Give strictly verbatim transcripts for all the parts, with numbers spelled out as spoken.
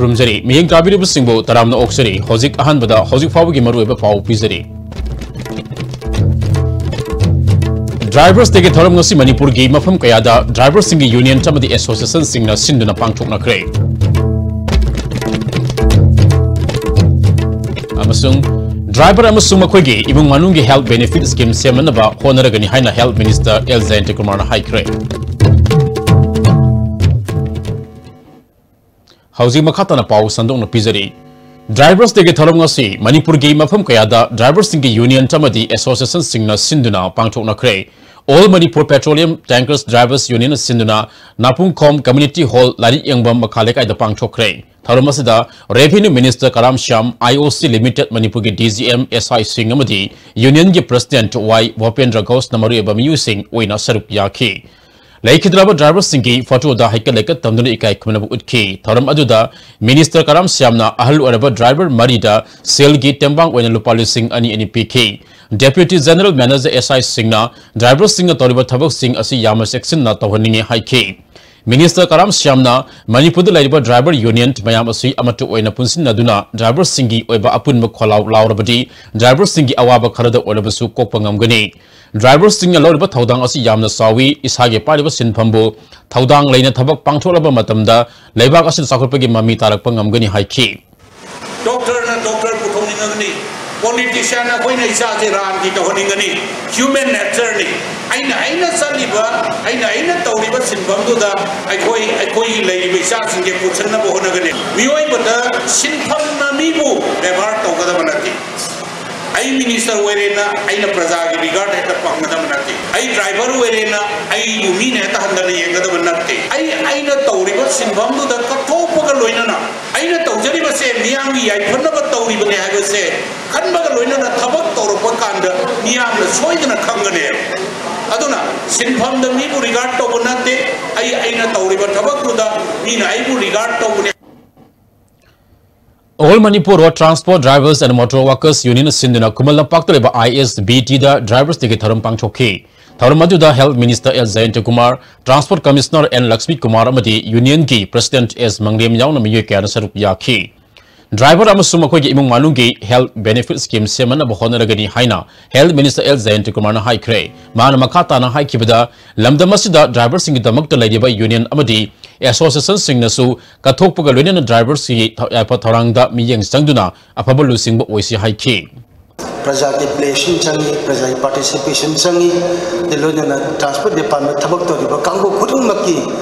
ꯈꯨꯔꯨꯝꯖꯔꯤ꯫ ꯃꯤꯠꯌꯦꯡ ꯇꯥꯕꯤꯔꯤꯕꯁꯤꯡꯕꯨ ꯇꯔꯥꯝꯅ ꯑꯣꯛꯆꯔꯤ꯫ ꯍꯧꯖꯤꯛ ꯑꯍꯥꯟꯕꯗ ꯍꯧꯖꯤꯛ ꯐꯥꯎꯕꯒꯤ ꯃꯔꯨꯑꯣꯏꯕ ꯄꯥꯎ ꯄꯤꯖꯔꯤ꯫ Drivers Day ꯒꯤ ꯊꯧꯔꯝ ꯉꯁꯤ ꯃꯅꯤꯄꯨꯔꯒꯤ ꯃꯐꯝ ꯀꯌꯥꯗ driver ꯁꯤꯡꯒꯤ union ꯑꯃꯗꯤ association ꯁꯤꯡꯅ ꯁꯤꯟꯗꯨꯅ ꯄꯥꯡꯊꯣꯛꯅꯈ꯭ꯔꯦ꯫ ꯑꯃꯁꯨꯡ driver ꯑꯃꯁꯨꯡ ꯃꯈꯣꯏꯒꯤ ꯏꯃꯨꯡ ꯃꯅꯨꯡꯒꯤ health benefit scheme ꯁꯦꯝꯅꯅꯕ ꯍꯣꯠꯅꯔꯒꯅꯤ ꯍꯥꯏꯅ health minister ꯑꯦꯜ ꯖꯌꯟꯇ ꯀꯨꯃꯥꯔꯅ ꯍꯥꯏꯈ꯭ꯔꯦ꯫ ꯍꯧꯖꯤꯛ ꯃꯈꯥ ꯇꯥꯅ ꯄꯥꯎ ꯁꯟꯗꯣꯛꯅ ꯄꯤꯖꯔꯤ꯫ Drivers Day ꯒꯤ ꯊꯧꯔꯝ ꯉꯁꯤ ꯃꯅꯤꯄꯨꯔꯒꯤ ꯃꯐꯝ ꯀꯌꯥꯗ driver ꯁꯤꯡꯒꯤ union ꯑꯃꯗꯤ association ꯁꯤꯡꯅ ꯁꯤꯟꯗꯨꯅ ꯄꯥꯡꯊꯣꯛꯅꯈ꯭ꯔꯦ꯫ All Manipur Petroleum Tankers Drivers Union ꯅ ꯁꯤꯟꯗꯨꯅ ꯅꯥꯄꯨꯡꯈꯣꯝ Community Hall ꯂꯥꯏꯔꯤꯛ ꯌꯦꯡꯐꯝ ꯃꯈꯥ ꯂꯩꯀꯥꯏꯗ ꯄꯥꯡꯊꯣꯛꯈ꯭ꯔꯦ꯫ ꯊꯧꯔꯝ ꯑꯁꯤꯗ Revenue Minister Karam Shyam, I O ꯁꯤ Limited ꯃꯅꯤꯄꯨꯔꯒꯤ ꯗꯤ ꯖꯤ ꯑꯦꯝ, ꯑꯦꯁ ꯑꯥꯏ ꯁꯤꯡ ꯑꯃꯗꯤ union ꯒꯤ President ꯋꯥꯏ ꯚꯣꯄꯦꯟꯗ꯭ꯔ ꯘꯣꯁꯅ ꯃꯔꯨꯑꯣꯏꯕ ꯃꯤꯑꯣꯏꯁꯤꯡ ꯑꯣꯏꯅ ꯁꯔꯨꯛ ꯌꯥꯈꯤ꯫ ꯂꯩꯈꯤꯗ꯭ꯔꯕ driver ꯁꯤꯡꯒꯤ photo ꯗ ꯍꯩꯀꯠ ꯂꯩꯀꯠ ꯇꯝꯗꯨꯅ ꯏꯀꯥꯏ ꯈꯨꯝꯅꯕ ꯎꯠꯈꯤ꯫ ꯊꯧꯔꯝ ꯑꯗꯨꯗ Minister ꯀꯔꯥꯝ ꯁ꯭ꯌꯥꯝꯅ ꯑꯍꯜ ꯑꯣꯏꯔꯕ driver ꯃꯔꯤꯗ ꯁꯦꯜꯒꯤ ꯇꯦꯡꯕꯥꯡ ꯑꯣꯏꯅ ꯂꯨꯄꯥ ꯂꯤꯁꯤꯡ ꯑꯅꯤ ꯑꯅꯤ ꯄꯤꯈꯤ꯫ Deputy General Manager, ꯑꯦꯁ ꯑꯥꯏ ꯁꯤꯡꯅ driver ꯁꯤꯡꯅ ꯇꯧꯔꯤꯕ ꯊꯕꯛꯁꯤꯡ ꯑꯁꯤ ꯌꯥꯝꯅ ꯆꯦꯛꯁꯤꯟꯅ ꯇꯧꯍꯟꯅꯤꯡꯉꯤ ꯍꯥꯏꯈꯤ꯫ Minister ꯀꯔꯥꯝ ꯁ꯭ꯌꯥꯝꯅ ꯃꯅꯤꯄꯨꯔꯗ ꯂꯩꯔꯤꯕ driver union ꯃꯌꯥꯝ ꯑꯁꯤ ꯑꯃꯠꯇ ꯑꯣꯏꯅ ꯄꯨꯟꯁꯤꯟꯅꯗꯨꯅ driver ꯁꯤꯡꯒꯤ ꯑꯣꯏꯕ ꯑꯄꯨꯟꯕ ꯈꯣꯜꯂꯥꯎ ꯂꯥꯎꯔꯕꯗꯤ driver ꯁꯤꯡꯒꯤ ꯑꯋꯥꯕ ꯈꯔꯗ ꯑꯣꯏꯔꯕꯁꯨ ꯀꯣꯛꯄ ꯉꯝꯒꯅꯤ꯫ Driver ꯁꯤꯡꯅ ꯂꯧꯔꯤꯕ ꯊꯧꯗꯥꯡ ꯑꯁꯤ ꯌꯥꯝꯅ ꯆꯥꯎꯏ꯫ ꯏꯁꯥꯒꯤ ꯄꯥꯏꯔꯤꯕ ꯁꯤꯟꯐꯝꯕꯨ ꯊꯧꯗꯥꯡ ꯂꯩꯅ ꯊꯕꯛ ꯄꯥꯡꯊꯣꯛꯂꯕ ꯃꯇꯝꯗ ꯂꯩꯕꯥꯛ ꯑꯁꯤꯗ ꯆꯥꯎꯈꯠꯄꯒꯤ ꯃꯃꯤ ꯇꯥꯔꯛꯄ ꯉꯝꯒꯅꯤ ꯍꯥꯏꯈꯤ꯫ Doctor ꯅ doctor ꯄꯨꯊꯣꯛꯅꯤꯡꯉꯒꯅꯤ, politician ꯑꯩꯈꯣꯏꯅ ꯏꯆꯥꯁꯦ ꯔꯥꯟꯗꯤ ꯇꯧꯍꯟꯅꯤꯡꯒꯅꯤ, human nature ꯅꯤ꯫ ꯑꯩꯅ, ꯑꯩꯅ ꯆꯠꯂꯤꯕ, ꯑꯩꯅ, ꯑꯩꯅ ꯇꯧꯔꯤꯕ ꯁꯤꯟꯐꯝꯗꯨꯗ ꯑꯩꯈꯣꯏ, ꯑꯩꯈꯣꯏꯒꯤ ꯂꯩꯔꯤꯕ ꯏꯆꯥꯁꯤꯡꯁꯦ ꯄꯨꯁꯤꯟꯅꯕ ꯍꯣꯠꯅꯒꯅꯤ꯫ ꯃꯤꯑꯣꯏꯕꯗ ꯁꯤꯟꯐꯝꯅ ꯃꯤꯕꯨ ꯕꯦꯕꯥꯔ ꯇꯧꯒꯗꯕ ꯅꯠꯇꯦ꯫ ꯑꯩ minister ꯑꯣꯏꯔꯦꯅ ꯑꯩꯅ ꯄ꯭ꯔꯖꯥꯒꯤ regard ꯍꯦꯛꯇ ꯐꯪꯒꯗꯕ ꯅꯠꯇꯦ꯫ ꯑꯩ driver ꯑꯣꯏꯔꯦꯅ ꯑꯩꯕꯨ ꯃꯤꯅ ꯍꯦꯛꯇ ꯍꯟꯊꯅ ꯌꯦꯡꯒꯗꯕ ꯅꯠꯇꯦ꯫ ꯑꯩ, ꯑꯩꯅ ꯇꯧꯔꯤꯕ ꯁꯤꯟꯐꯝꯗꯨꯗ ꯀꯠꯊꯣꯛꯄꯒ ꯂꯣꯏꯅꯅ ꯑꯩꯅ ꯇꯧꯖꯔꯤꯕꯁꯦ ꯃꯤꯌꯥꯝꯒꯤ ꯌꯥꯏꯐꯅꯕ ꯇꯧꯔꯤꯕꯅꯦ ꯍꯥꯏꯕꯁꯦ ꯈꯟꯕꯒ ꯂꯣꯏꯅꯅ ꯊꯕꯛ ꯇꯧꯔꯛꯄ ꯀꯥꯟꯗ ꯃꯤꯌꯥꯝꯅ ꯁꯣꯏꯗꯅ ꯈꯪꯒꯅꯦꯕ꯫ ꯑꯗꯨꯅ ꯁꯤꯟꯐꯝꯗ ꯃꯤꯕꯨ regard ꯇꯧꯕ ꯅꯠꯇꯦ, ꯑꯩ, ꯑꯩꯅ ꯇꯧꯔꯤꯕ ꯊꯕꯛꯇꯨꯗ ꯃꯤꯅ ꯑꯩꯕꯨ regard ꯇꯧꯕꯅꯦ꯫ All Manipur Road Transport Drivers and Motor Workers Union ꯁꯤꯟꯗꯨꯅ ꯈꯨꯃꯟ ꯂꯝꯄꯥꯛꯇ ꯂꯩꯕ ꯑꯥꯏ ꯑꯦꯁ ꯕꯤ ꯇꯤꯗ Drivers Day ꯒꯤ ꯊꯧꯔꯝ ꯄꯥꯡꯊꯣꯛꯈꯤ꯫ ꯊꯧꯔꯝ ꯑꯗꯨꯗ Health Minister L Jayantakumar, Transport Commissioner N Lakshmi Kumar ꯑꯃꯗꯤ Union ꯒꯤ President S ꯃꯪꯂꯦꯝ ꯌꯥꯎꯅ ꯃꯤꯑꯣꯏ ꯀꯌꯥꯅ ꯁꯔꯨꯛ ꯌꯥꯈꯤ꯫ Driver ꯑꯃꯁꯨꯡ ꯃꯈꯣꯏꯒꯤ ꯏꯃꯨꯡ ꯃꯅꯨꯡꯒꯤ health benefit scheme ꯁꯦꯝꯅꯅꯕ ꯍꯣꯠꯅꯔꯒꯅꯤ ꯍꯥꯏꯅ Health Minister L Jayantakumar ꯅ ꯍꯥꯏꯈ꯭ꯔꯦ꯫ ꯃꯍꯥꯛꯅ ꯃꯈꯥ ꯇꯥꯅ ꯍꯥꯏꯈꯤꯕꯗ, ꯂꯝꯗꯝ ꯑꯁꯤꯗ driver ꯁꯤꯡꯒꯤꯗꯃꯛꯇ ꯂꯩꯔꯤꯕ union ꯑꯃꯗꯤ association ꯁꯤꯡꯅꯁꯨ ꯀꯠꯊꯣꯛꯄꯒ ꯂꯣꯏꯅꯅ driver ꯁꯤꯡꯒꯤ ꯊꯧ-, ꯌꯥꯏꯐ ꯊꯧꯔꯥꯡꯗ ꯃꯤꯠꯌꯦꯡ ꯆꯪꯗꯨꯅ ꯑꯐꯕ ꯂꯨꯆꯤꯡꯕ ꯑꯣꯏꯁꯤ ꯍꯥꯏꯈꯤ꯫ ꯄ꯭ꯔꯖꯥꯒꯤ ꯕ꯭ꯂꯦꯁꯤꯡ ꯆꯪꯉꯤ, ꯄ꯭ꯔꯖꯥꯒꯤ ꯄꯥꯔꯇꯤꯁꯤꯄꯦꯁꯟ ꯆꯪꯉꯤ, ꯑꯗꯨ ꯂꯣꯏꯅꯅ ꯇ꯭ꯔꯥꯟꯁꯄꯣꯔꯠ ꯗꯤꯄꯥꯔꯠꯃꯦꯟ ꯊꯕꯛ ꯇꯧꯔꯤꯕ ꯀꯥꯡꯕꯨ ꯈꯨꯗꯤꯡꯃꯛꯀꯤ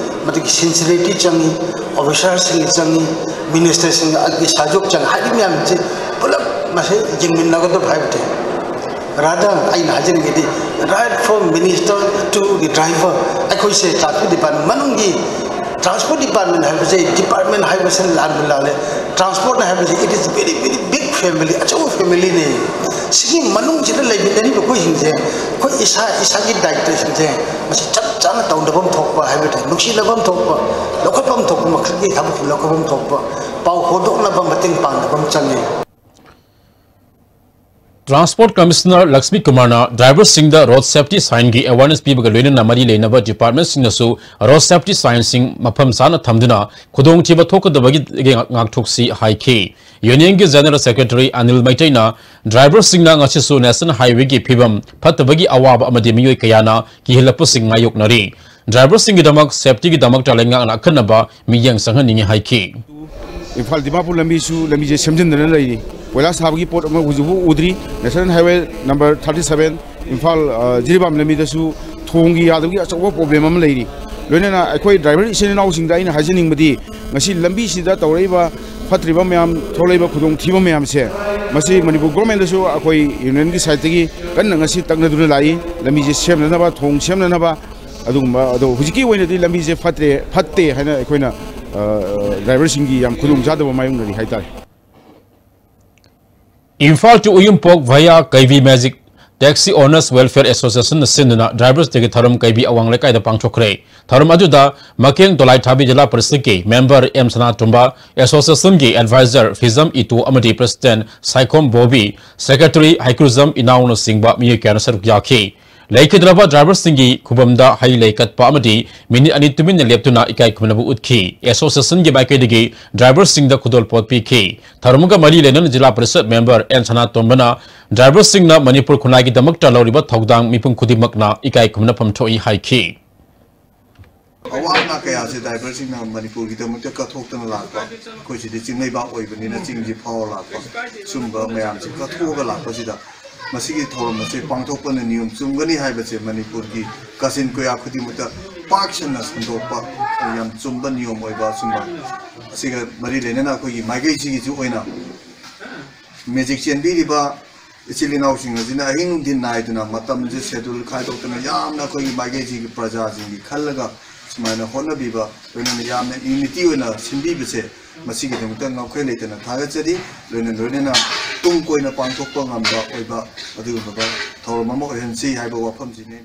ꯃꯗꯨꯒꯤ ꯁꯤꯟꯁꯤꯔꯤꯇꯤ ꯆꯪꯉꯤ, ꯑꯣꯐꯤꯁꯥꯔꯁꯤꯡꯒꯤ ꯆꯪꯉꯤ, ꯃꯤꯅꯤꯁꯇꯔꯁꯤꯡꯒꯤ ꯁꯍꯌꯣꯒ ꯆꯪꯉꯤ꯫ ꯍꯥꯏꯔꯤꯕ ꯃꯌꯥꯝꯁꯦ ꯄꯨꯂꯞ ꯃꯁꯤ ꯌꯦꯡꯃꯤꯟꯅꯒꯗꯕ ꯍꯥꯏꯕ ꯇꯥꯏ꯫ ꯔꯥꯙꯥ, ꯑꯩꯅ ꯍꯥꯏꯖꯅꯤꯡꯉꯤꯗꯤ, right from minister to the driver, ꯑꯩꯈꯣꯏꯁꯦ ꯇ꯭ꯔꯥꯟꯁꯄꯣꯔꯠ ꯗꯤꯄꯥꯔꯠꯃꯦꯟ ꯃꯅꯨꯡꯒꯤ ꯇ꯭ꯔꯥꯟꯁꯄꯣꯔꯠ ꯗꯤꯄꯥꯔꯠꯃꯦꯟ ꯍꯥꯏꯕꯁꯦ, ꯗꯤꯄꯥꯔꯠꯃꯦꯟ ꯍꯥꯏꯕꯁꯤ ꯂꯥꯟꯕꯨ ꯂꯥꯜꯂꯦ꯫ ꯇ꯭ꯔꯥꯟꯁꯄꯣꯔꯠ ꯍꯥꯏꯕꯁꯤ, it is very, very big family, ꯑꯆꯧꯕ ꯐꯦꯃꯤꯂꯤꯅꯤ꯫ ꯁꯤꯒꯤ ꯃꯅꯨꯡꯁꯤꯗ ꯂꯩꯃꯤꯟꯅꯔꯤꯕ ꯑꯩꯈꯣꯏꯁꯤꯡꯁꯦ, ꯑꯩꯈꯣꯏ ꯏꯁꯥ ꯏꯁꯥꯒꯤ ꯗꯥꯏꯇ꯭ꯋꯁꯤꯡꯁꯦ ꯃꯁꯤ ꯆꯞ ꯆꯥꯅ ꯇꯧꯅꯐꯝ ꯊꯣꯛꯄ ꯍꯥꯏꯕ ꯇꯥꯏ, ꯅꯨꯡꯁꯤꯅꯐꯝ ꯊꯣꯛꯄ, ꯂꯧꯈꯠꯐꯝ ꯊꯣꯛꯄ ꯃꯈꯜꯒꯤ ꯊꯕꯛꯁꯤꯡ ꯂꯧꯈꯠꯐꯝ ꯊꯣꯛꯄ, ꯄꯥꯎ ꯍꯣꯗꯣꯛꯅꯕ ꯃꯇꯦꯡ ꯄꯥꯡꯅꯕ ꯑꯃ ꯆꯪꯉꯤ꯫ Transport Commissioner ꯂꯛꯁꯃꯤ ꯀꯨꯃꯥꯔꯅ driver ꯁꯤꯡꯗ road safety sign ꯒꯤ awareness ꯄꯤꯕꯒ ꯂꯣꯏꯅꯅ ꯃꯔꯤ ꯂꯩꯅꯕ department ꯁꯤꯡꯅꯁꯨ road safety sign ꯁꯤꯡ ꯃꯐꯝ ꯆꯥꯅ ꯊꯝꯗꯨꯅ ꯈꯨꯗꯣꯡꯊꯤꯕ ꯊꯣꯛꯀꯗꯕꯒꯤ ꯉꯥꯛ-, ꯉꯥꯛꯊꯣꯛꯁꯤ ꯍꯥꯏꯈꯤ꯫ Union ꯒꯤ General Secretary ꯑꯅꯤꯜ ꯃꯩꯇꯩꯅ driver ꯁꯤꯡꯅ ꯉꯁꯤꯁꯨ National Highway ꯒꯤ ꯐꯤꯕꯝ ꯐꯠꯇꯕꯒꯤ ꯑꯋꯥꯕ ꯑꯃꯗꯤ ꯃꯤꯑꯣꯏ ꯀꯌꯥꯅ ꯀꯤꯍꯜꯂꯛꯄꯁꯤꯡ ꯃꯥꯌꯣꯛꯅꯔꯤ꯫ Driver ꯁꯤꯡꯒꯤꯗꯃꯛ safety ꯒꯤꯗꯃꯛꯇ ꯂꯩꯉꯥꯛꯅ ꯑꯈꯟꯅꯕ ꯃꯤꯠꯌꯦꯡ ꯆꯪꯍꯟꯅꯤꯡꯏ ꯍꯥꯏꯈꯤ꯫ ꯏꯝꯐꯥꯜ ꯗꯤꯃꯥꯄꯨꯔ ꯂꯝꯕꯤꯁꯨ, ꯂꯝꯕꯤꯁꯦ ꯁꯦꯝꯖꯤꯟꯗꯅ ꯂꯩꯔꯤ꯫ ꯀꯣꯏꯂꯥꯁ ꯊꯥꯕꯒꯤ ꯄꯣꯠ ꯑꯃ ꯍꯧꯖꯤꯛꯐꯥꯎ ꯎꯗ꯭ꯔꯤ꯫ National Highway number thirty seven, Imphal, ꯑ, ꯖꯤꯔꯤꯕꯥꯝ ꯂꯝꯕꯤꯗꯁꯨ ꯊꯣꯡꯒꯤ ꯌꯥꯗꯕꯒꯤ ꯑꯆꯧꯕ problem ꯑꯃ ꯂꯩꯔꯤ꯫ ꯂꯣꯏꯅꯅ ꯑꯩꯈꯣꯏ driver ꯏꯆꯤꯟ ꯏꯅꯥꯎꯁꯤꯡꯗ ꯑꯩꯅ ꯍꯥꯏꯖꯅꯤꯡꯕꯗꯤ, ꯉꯁꯤ ꯂꯝꯕꯤꯁꯤꯗ ꯇꯧꯔꯛꯏꯕ ꯐꯠꯇ꯭ꯔꯤꯕ ꯃꯌꯥꯝ, ꯊꯣꯛꯂꯛꯏꯕ ꯈꯨꯗꯣꯡꯊꯤꯕ ꯃꯌꯥꯝꯁꯦ, ꯃꯁꯤ ꯃꯅꯤꯄꯨꯔ government ꯇꯁꯨ ꯑꯩꯈꯣꯏ union ꯒꯤ side ꯇꯒꯤ ꯀꯟꯅ ꯉꯁꯤ ꯇꯛꯅꯗꯨꯅ ꯂꯥꯛꯏ꯫ ꯂꯝꯕꯤꯁꯦ ꯁꯦꯝꯅꯅꯕ, ꯊꯣꯡ ꯁꯦꯝꯅꯅꯕ, ꯑꯗꯨꯒꯨꯝꯕ, ꯑꯗꯣ ꯍꯧꯖꯤꯛꯀꯤ ꯑꯣꯏꯅꯗꯤ ꯂꯝꯕꯤꯁꯦ ꯐꯠꯇ꯭ꯔꯦ, ꯐꯠꯇꯦ ꯍꯥꯏꯅ ꯑꯩꯈꯣꯏꯅ, ꯑ, driver ꯁꯤꯡꯒꯤ ꯌꯥꯝ ꯈꯨꯗꯣꯡꯆꯥꯗꯕ ꯃꯥꯌꯣꯛꯅꯔꯤ ꯍꯥꯏꯇꯥꯔꯦ꯫ Imphal to ꯎꯌꯨꯝꯄꯣꯛ via ꯀꯩꯕꯤ Magic Taxi Owners Welfare Association ꯅ ꯁꯤꯟꯗꯨꯅ driver ꯁꯤꯡꯒꯤ ꯊꯧꯔꯝ ꯀꯩꯕꯤ ꯑꯋꯥꯡ ꯂꯩꯀꯥꯏꯗ ꯄꯥꯡꯊꯣꯛꯈ꯭ꯔꯦ꯫ ꯊꯧꯔꯝ ꯑꯗꯨꯗ ꯃꯀꯦꯡ ꯗꯣꯂꯥꯏ ꯊꯥꯕꯤ ꯖꯤꯂꯥ ꯄꯔꯤꯁꯠꯀꯤ member ꯑꯦꯝ ꯁꯅꯥꯇꯣꯝꯕ, association ꯒꯤ advisor ꯐꯤꯖꯝ ꯏꯇꯣ ꯑꯃꯗꯤ president ꯁꯥꯏꯈꯣꯝ ꯕꯣꯕꯤ, secretary ꯍꯩꯀ꯭ꯔꯨꯖꯝ ꯏꯅꯥꯎꯅꯆꯤꯡꯕ ꯃꯤꯑꯣꯏ ꯀꯌꯥꯅ ꯁꯔꯨꯛ ꯌꯥꯈꯤ꯫ ꯂꯩꯈꯤꯗ꯭ꯔꯕ ꯗ꯭ꯔꯥꯏꯚꯔꯁꯤꯡꯒꯤ ꯈꯨꯕꯝꯗ ꯍꯩ ꯂꯩ ꯀꯠꯄ ꯑꯃꯗꯤ ꯃꯤꯅꯤꯠ ꯑꯅꯤ ꯇꯨꯃꯤꯟꯅ ꯂꯦꯞꯇꯨꯅ ꯏꯀꯥꯏ ꯈꯨꯝꯅꯕ ꯎꯠꯈꯤ꯫ ꯑꯦꯁꯣꯁꯤꯌꯦꯁꯟꯒꯤ ꯃꯥꯏꯀꯩꯗꯒꯤ ꯗ꯭ꯔꯥꯏꯚꯔꯁꯤꯡꯗ ꯈꯨꯗꯣꯜꯄꯣꯠ ꯄꯤꯈꯤ꯫ ꯊꯧꯔꯝꯒ ꯃꯔꯤ ꯂꯩꯅꯅ ꯖꯤꯂꯥ ꯄꯔꯤꯁꯠ ꯃꯦꯝꯕꯔ ꯑꯦꯟ ꯁꯅꯥꯇꯣꯝꯕꯅ ꯗ꯭ꯔꯥꯏꯚꯔꯁꯤꯡꯅ ꯃꯅꯤꯄꯨꯔ ꯈꯨꯟꯅꯥꯏꯒꯤꯗꯃꯛꯇ ꯂꯧꯔꯤꯕ ꯊꯧꯗꯥꯡ ꯃꯤꯄꯨꯝ ꯈꯨꯗꯤꯡꯃꯛꯅ ꯏꯀꯥꯏ ꯈꯨꯝꯅꯐꯝ ꯊꯣꯛꯏ ꯍꯥꯏꯈꯤ꯫ ꯑꯋꯥ ꯑꯅꯥ ꯀꯌꯥꯁꯦ ꯗ꯭ꯔꯥꯏꯚꯔꯁꯤꯡꯅ ꯃꯅꯤꯄꯨꯔꯒꯤꯗꯃꯛꯇ ꯀꯠꯊꯣꯛꯇꯅ ꯂꯥꯛꯄ, ꯑꯩꯈꯣꯏ ꯁꯤꯗꯤ ꯆꯤꯡ ꯂꯩꯕꯥꯛ ꯑꯣꯏꯕꯅꯤꯅ ꯆꯤꯡꯁꯤ ꯐꯥꯎꯔ ꯂꯥꯛꯄ, ꯁꯨꯝꯕ ꯃꯌꯥꯝꯁꯦ ꯀꯠꯊꯣꯛꯑꯒ ꯂꯥꯛꯄꯁꯤꯗ ꯃꯁꯤꯒꯤ ꯊꯧꯔꯝ ꯑꯁꯤ ꯄꯥꯡꯊꯣꯛꯄꯅ ꯅꯤꯌꯣꯝ ꯆꯨꯝꯒꯅꯤ ꯍꯥꯏꯕꯁꯦ ꯃꯅꯤꯄꯨꯔꯒꯤ ꯀꯥꯆꯤꯟ ꯀꯣꯌꯥ ꯈꯨꯗꯤꯡꯃꯛꯇ ꯄꯥꯛ ꯁꯟꯅ ꯁꯟꯗꯣꯛꯄ ꯌꯥꯝ ꯆꯨꯝꯕ ꯅꯤꯌꯣꯝ ꯑꯣꯏꯕ ꯑꯁꯨꯝꯕ ꯑꯁꯤꯒ ꯃꯔꯤ ꯂꯩꯅꯅ ꯑꯩꯈꯣꯏꯒꯤ ꯃꯥꯏꯀꯩꯁꯤꯒꯤꯁꯨ ꯑꯣꯏꯅ ꯃꯦꯖꯤꯛ ꯆꯦꯟꯕꯤꯔꯤꯕ ꯏꯆꯤꯜ ꯏꯅꯥꯎꯁꯤꯡ ꯑꯁꯤꯅ ꯑꯍꯤꯡ ꯅꯨꯡꯊꯤꯜ ꯅꯥꯏꯗꯅ ꯃꯇꯝꯁꯦ ꯁꯦꯗꯨꯜ ꯈꯥꯏꯗꯣꯛꯇꯅ ꯌꯥꯝꯅ ꯑꯩꯈꯣꯏꯒꯤ ꯃꯥꯏꯀꯩꯁꯤꯒꯤ ꯄ꯭ꯔꯖꯥꯁꯤꯡꯒꯤ ꯈꯜꯂꯒ ꯁꯨꯃꯥꯏꯅ ꯍꯣꯠꯅꯕꯤꯕ, ꯂꯣꯏꯅꯅ ꯌꯥꯝꯅ ꯌꯨꯅꯤꯇꯤ ꯑꯣꯏꯅ ꯁꯤꯟꯕꯤꯕꯁꯦ ꯃꯁꯤꯒꯤꯗꯃꯛꯇ ꯉꯝꯈꯩ ꯂꯩꯇꯅ ꯊꯥꯒꯠꯆꯔꯤ꯫ ꯂꯣꯏꯅ ꯂꯣꯏꯅꯅ ꯇꯨꯡ ꯀꯣꯏꯅ ꯄꯥꯡꯊꯣꯛꯄ ꯉꯝꯕ ꯑꯣꯏꯕ ꯑꯗꯨꯒꯨꯝꯂꯕ ꯊꯧꯔꯝ ꯑꯃ ꯑꯣꯏꯍꯟꯁꯤ ꯍꯥꯏꯕ ꯋꯥꯐꯝꯁꯤꯅꯤ꯫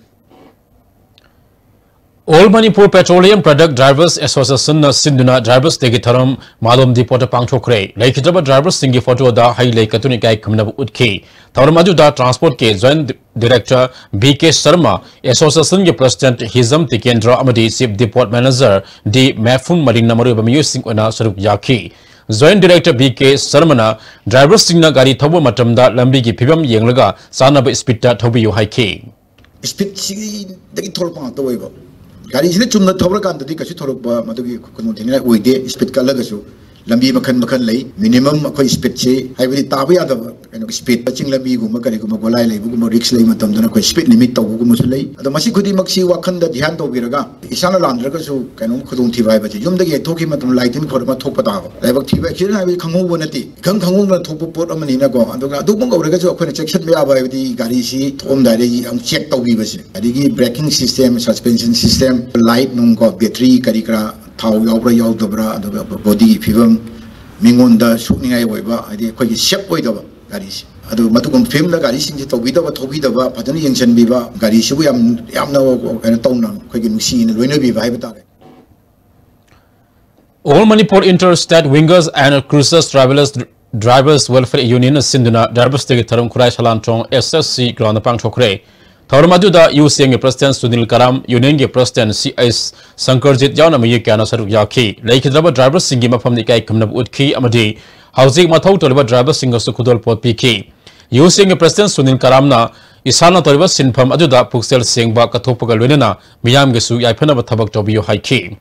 All Manipur Petroleum Product Drivers Association ꯅ ꯁꯤꯟꯗꯨꯅ Drivers Day ꯒꯤ ꯊꯧꯔꯝ ꯃꯥꯂꯣꯝ ꯗꯤꯄꯣꯠꯇ ꯄꯥꯡꯊꯣꯛꯈ꯭ꯔꯦ꯫ ꯂꯩꯈꯤꯗ꯭ꯔꯕ ꯗ꯭ꯔꯥꯏꯚꯔꯁꯤꯡꯒꯤ ꯐꯣꯇꯣꯗ ꯍꯩ ꯂꯩ ꯀꯠꯇꯨꯅ ꯏꯀꯥꯏ ꯈꯨꯝꯅꯕ ꯎꯠꯈꯤ꯫ ꯊꯧꯔꯝ ꯑꯗꯨꯗ ꯇ꯭ꯔꯥꯟꯁꯄꯣꯔꯠꯀꯤ joint director B K Sharma, ꯑꯦꯁꯣꯁꯤꯌꯦꯁꯟꯒꯤ president ꯍꯤꯖꯝ ꯇꯤꯀꯦꯟꯗ꯭ꯔ ꯑꯃꯗꯤ ꯆꯤꯐ ꯗꯤꯄꯣꯠ ꯃꯦꯅꯦꯖꯔ ꯗꯤ ꯃꯦꯐꯨꯟ ꯃꯔꯤꯡꯅ ꯃꯔꯨꯑꯣꯏꯕ ꯃꯤꯑꯣꯏꯁꯤꯡ ꯑꯣꯏꯅ ꯁꯔꯨꯛ ꯌꯥꯈꯤ꯫ ꯖꯣꯏꯟꯠ ꯗꯤꯔꯦꯛꯇꯔ ꯕꯤ ꯀꯦ ꯁꯔꯃꯅ ꯗ꯭ꯔꯥꯏꯚꯔꯁꯤꯡꯅ ꯒꯥꯔꯤ ꯊꯧꯕ ꯃꯇꯝꯗ ꯂꯝꯕꯤꯒꯤ ꯐꯤꯕꯝ ꯌꯦꯡꯂꯒ ꯆꯥꯟꯅꯕ ꯁ꯭ꯄꯤꯗꯇ ꯊꯧꯕꯤꯌꯨ ꯍꯥꯏꯈꯤ꯫ ꯁ꯭ꯄꯤꯗꯁꯤꯗꯒꯤ ꯊꯣꯛꯂꯛꯄ ꯉꯥꯛꯇ ꯑꯣꯏꯕ꯫ ꯒꯥꯔꯤꯁꯤꯅ ꯆꯨꯝꯅ ꯊꯧꯔꯀꯥꯟꯗꯗꯤ ꯀꯩꯁꯨ ꯊꯣꯛꯂꯛꯄ ꯃꯗꯨꯒꯤ ꯈꯨꯗꯣꯡꯊꯤꯅꯤꯡꯉꯥꯏ ꯑꯣꯏꯗꯦ꯫ ꯁ꯭ꯄꯤꯗ ꯀꯜꯂꯒꯁꯨ ꯂꯝꯕꯤ ꯃꯈꯜ ꯃꯈꯜ ꯂꯩ꯫ ꯃꯤꯅꯤꯃꯝ ꯑꯩꯈꯣꯏ ꯁ꯭ꯄꯤꯗꯁꯤ, ꯍꯥꯏꯕꯗꯤ ꯇꯥꯕ ꯌꯥꯗꯕ ꯀꯩꯅꯣ ꯁ꯭ꯄꯤꯗ, ꯆꯤꯡ ꯂꯝꯕꯤꯒꯨꯝꯕ ꯀꯔꯤꯒꯨꯝꯕ ꯒꯣꯂꯥꯏ ꯂꯩꯕꯒꯨꯝꯕ ꯔꯤꯛꯁ ꯂꯩꯕ ꯃꯇꯝꯗꯅ ꯑꯩꯈꯣꯏ ꯁ꯭ꯄꯤꯗ ꯂꯤꯃꯤꯠ ꯇꯧꯕꯒꯨꯝꯕꯁꯨ ꯂꯩ꯫ ꯑꯗꯣ ꯃꯁꯤ ꯈꯨꯗꯤꯡꯃꯛꯁꯤ ꯋꯥꯈꯜꯗ ꯙ꯭ꯌꯥꯟ ꯇꯧꯕꯤꯔꯒ ꯏꯁꯥꯅ ꯂꯥꯟꯗ꯭ꯔꯒꯁꯨ ꯀꯩꯅꯣꯝ ꯈꯨꯗꯣꯡꯊꯤꯕ ꯍꯥꯏꯕꯁꯦ ꯌꯨꯝꯗꯒꯤ ꯍꯦꯛ ꯊꯣꯛꯈꯤꯕ ꯃꯇꯝꯗ ꯂꯥꯏ ꯇꯤꯟ ꯈꯣꯏꯔꯒ ꯊꯣꯛꯄ ꯇꯥꯕ꯫ ꯂꯥꯏꯕꯛ ꯊꯤꯕ ꯑꯦꯛꯁꯤꯗꯦꯟ ꯍꯥꯏꯕꯁꯤ ꯈꯪꯍꯧꯕ ꯅꯠꯇꯦ꯫ ꯏꯈꯪ ꯈꯪꯍꯧꯗꯅ ꯊꯣꯛꯄ ꯄꯣꯠ ꯑꯃꯅꯤꯅꯀꯣ꯫ ꯑꯗꯨꯒ ꯑꯗꯨꯃꯛ ꯑꯣꯏꯔꯒꯁꯨ ꯑꯩꯈꯣꯏꯅ ꯆꯦꯛꯁꯤꯟꯕ ꯌꯥꯕ ꯍꯥꯏꯕꯗꯤ ꯒꯥꯔꯤꯁꯤ ꯊꯣꯛꯑꯝꯗꯥꯏꯗ ꯑꯃꯨꯛ ꯆꯦꯛ ꯇꯧꯕꯤꯕꯁꯦ꯫ ꯑꯗꯒꯤ braking system, suspension system, light ꯅꯨꯡ ꯀꯣ, ꯕꯦꯇ꯭ꯔꯤ ꯀꯔꯤ ꯀꯔꯥ ꯊꯥꯎ ꯌꯥꯎꯕ꯭ꯔꯥ ꯌꯥꯎꯗꯕ꯭ꯔꯥ, ꯑꯗꯨꯒ ꯕꯣꯗꯤꯒꯤ ꯐꯤꯕꯝ, ꯃꯤꯉꯣꯟꯗ ꯁꯣꯛꯅꯤꯡꯉꯥꯏ ꯑꯣꯏꯕ, ꯍꯥꯏꯗꯤ ꯑꯩꯈꯣꯏꯒꯤ ꯁꯦꯞ ꯑꯣꯏꯗꯕ ꯒꯥꯔꯤꯁꯦ꯫ ꯑꯗꯨ ꯃꯗꯨꯒꯨꯝꯕ ꯐꯤꯕꯝꯗ ꯒꯥꯔꯤꯁꯤꯡꯁꯦ ꯇꯧꯕꯤꯗꯕ, ꯊꯧꯕꯤꯗꯕ, ꯐꯖꯅ ꯌꯦꯡꯁꯤꯟꯕꯤꯕ, ꯒꯥꯔꯤꯁꯤꯕꯨ ꯌꯥꯝ, ꯌꯥꯝꯅ ꯀꯩꯅꯣ ꯇꯧꯅ ꯑꯩꯈꯣꯏꯒꯤ ꯅꯨꯡꯁꯤꯅ ꯂꯣꯏꯅꯕꯤꯕ ꯍꯥꯏꯕ ꯇꯥꯔꯦ꯫ All Manipur Inter-State Wingers and Cruisers Travelers Drivers Welfare Union ꯅ ꯁꯤꯟꯗꯨꯅ Drivers Day ꯒꯤ ꯊꯧꯔꯝ ꯈꯨꯔꯥꯏ ꯁꯂꯥꯟꯊꯣꯡ ꯑꯦꯁ ꯑꯦꯁ ꯁꯤ ꯒ꯭ꯔꯥꯎꯟꯗ ꯄꯥꯡꯊꯣꯛꯈ꯭ꯔꯦ꯫ ꯊꯧꯔꯝ ꯑꯗꯨꯗ ꯌꯨ ꯁꯤ ꯑꯦꯟꯒꯤ ꯄ꯭ꯔꯁꯤꯗꯦꯟꯠ ꯁꯨꯅꯤꯜ ꯀꯔꯥꯝ, ꯌꯨꯅꯤꯌꯟꯒꯤ ꯄ꯭ꯔꯁꯤꯗꯦꯟꯠ ꯁꯤ ꯑꯩꯆ ꯁꯪꯀꯔꯖꯤꯠ ꯌꯥꯎꯅ ꯃꯤꯑꯣꯏ ꯀꯌꯥꯅ ꯁꯔꯨꯛ ꯌꯥꯈꯤ꯫ ꯂꯩꯈꯤꯗ꯭ꯔꯕ ꯗ꯭ꯔꯥꯏꯚꯔꯁꯤꯡꯒꯤ ꯃꯐꯝꯗ ꯏꯀꯥꯏ ꯈꯨꯝꯅꯕ ꯎꯠꯈꯤ ꯑꯃꯗꯤ ꯍꯧꯖꯤꯛ ꯃꯊꯧ ꯇꯧꯔꯤꯕ ꯗ꯭ꯔꯥꯏꯚꯔꯁꯤꯡꯒꯁꯨ ꯈꯨꯗꯣꯜꯄꯣꯠ ꯄꯤꯈꯤ꯫ ꯌꯨ ꯁꯤ ꯑꯦꯟꯒꯤ ꯄ꯭ꯔꯁꯤꯗꯦꯟꯠ ꯁꯨꯅꯤꯜ ꯀꯔꯥꯝꯅ ꯏꯁꯥꯅ ꯇꯧꯔꯤꯕ ꯁꯤꯟꯐꯝ ꯑꯗꯨꯗ ꯄꯨꯛꯆꯦꯜ ꯁꯦꯡꯕ, ꯀꯠꯊꯣꯛꯄꯒ ꯂꯣꯏꯅꯅ ꯃꯤꯌꯥꯝꯒꯤꯁꯨ ꯌꯥꯏꯐꯅꯕ ꯊꯕꯛ ꯇꯧꯕꯤꯌꯨ ꯍꯥꯏꯈꯤ꯫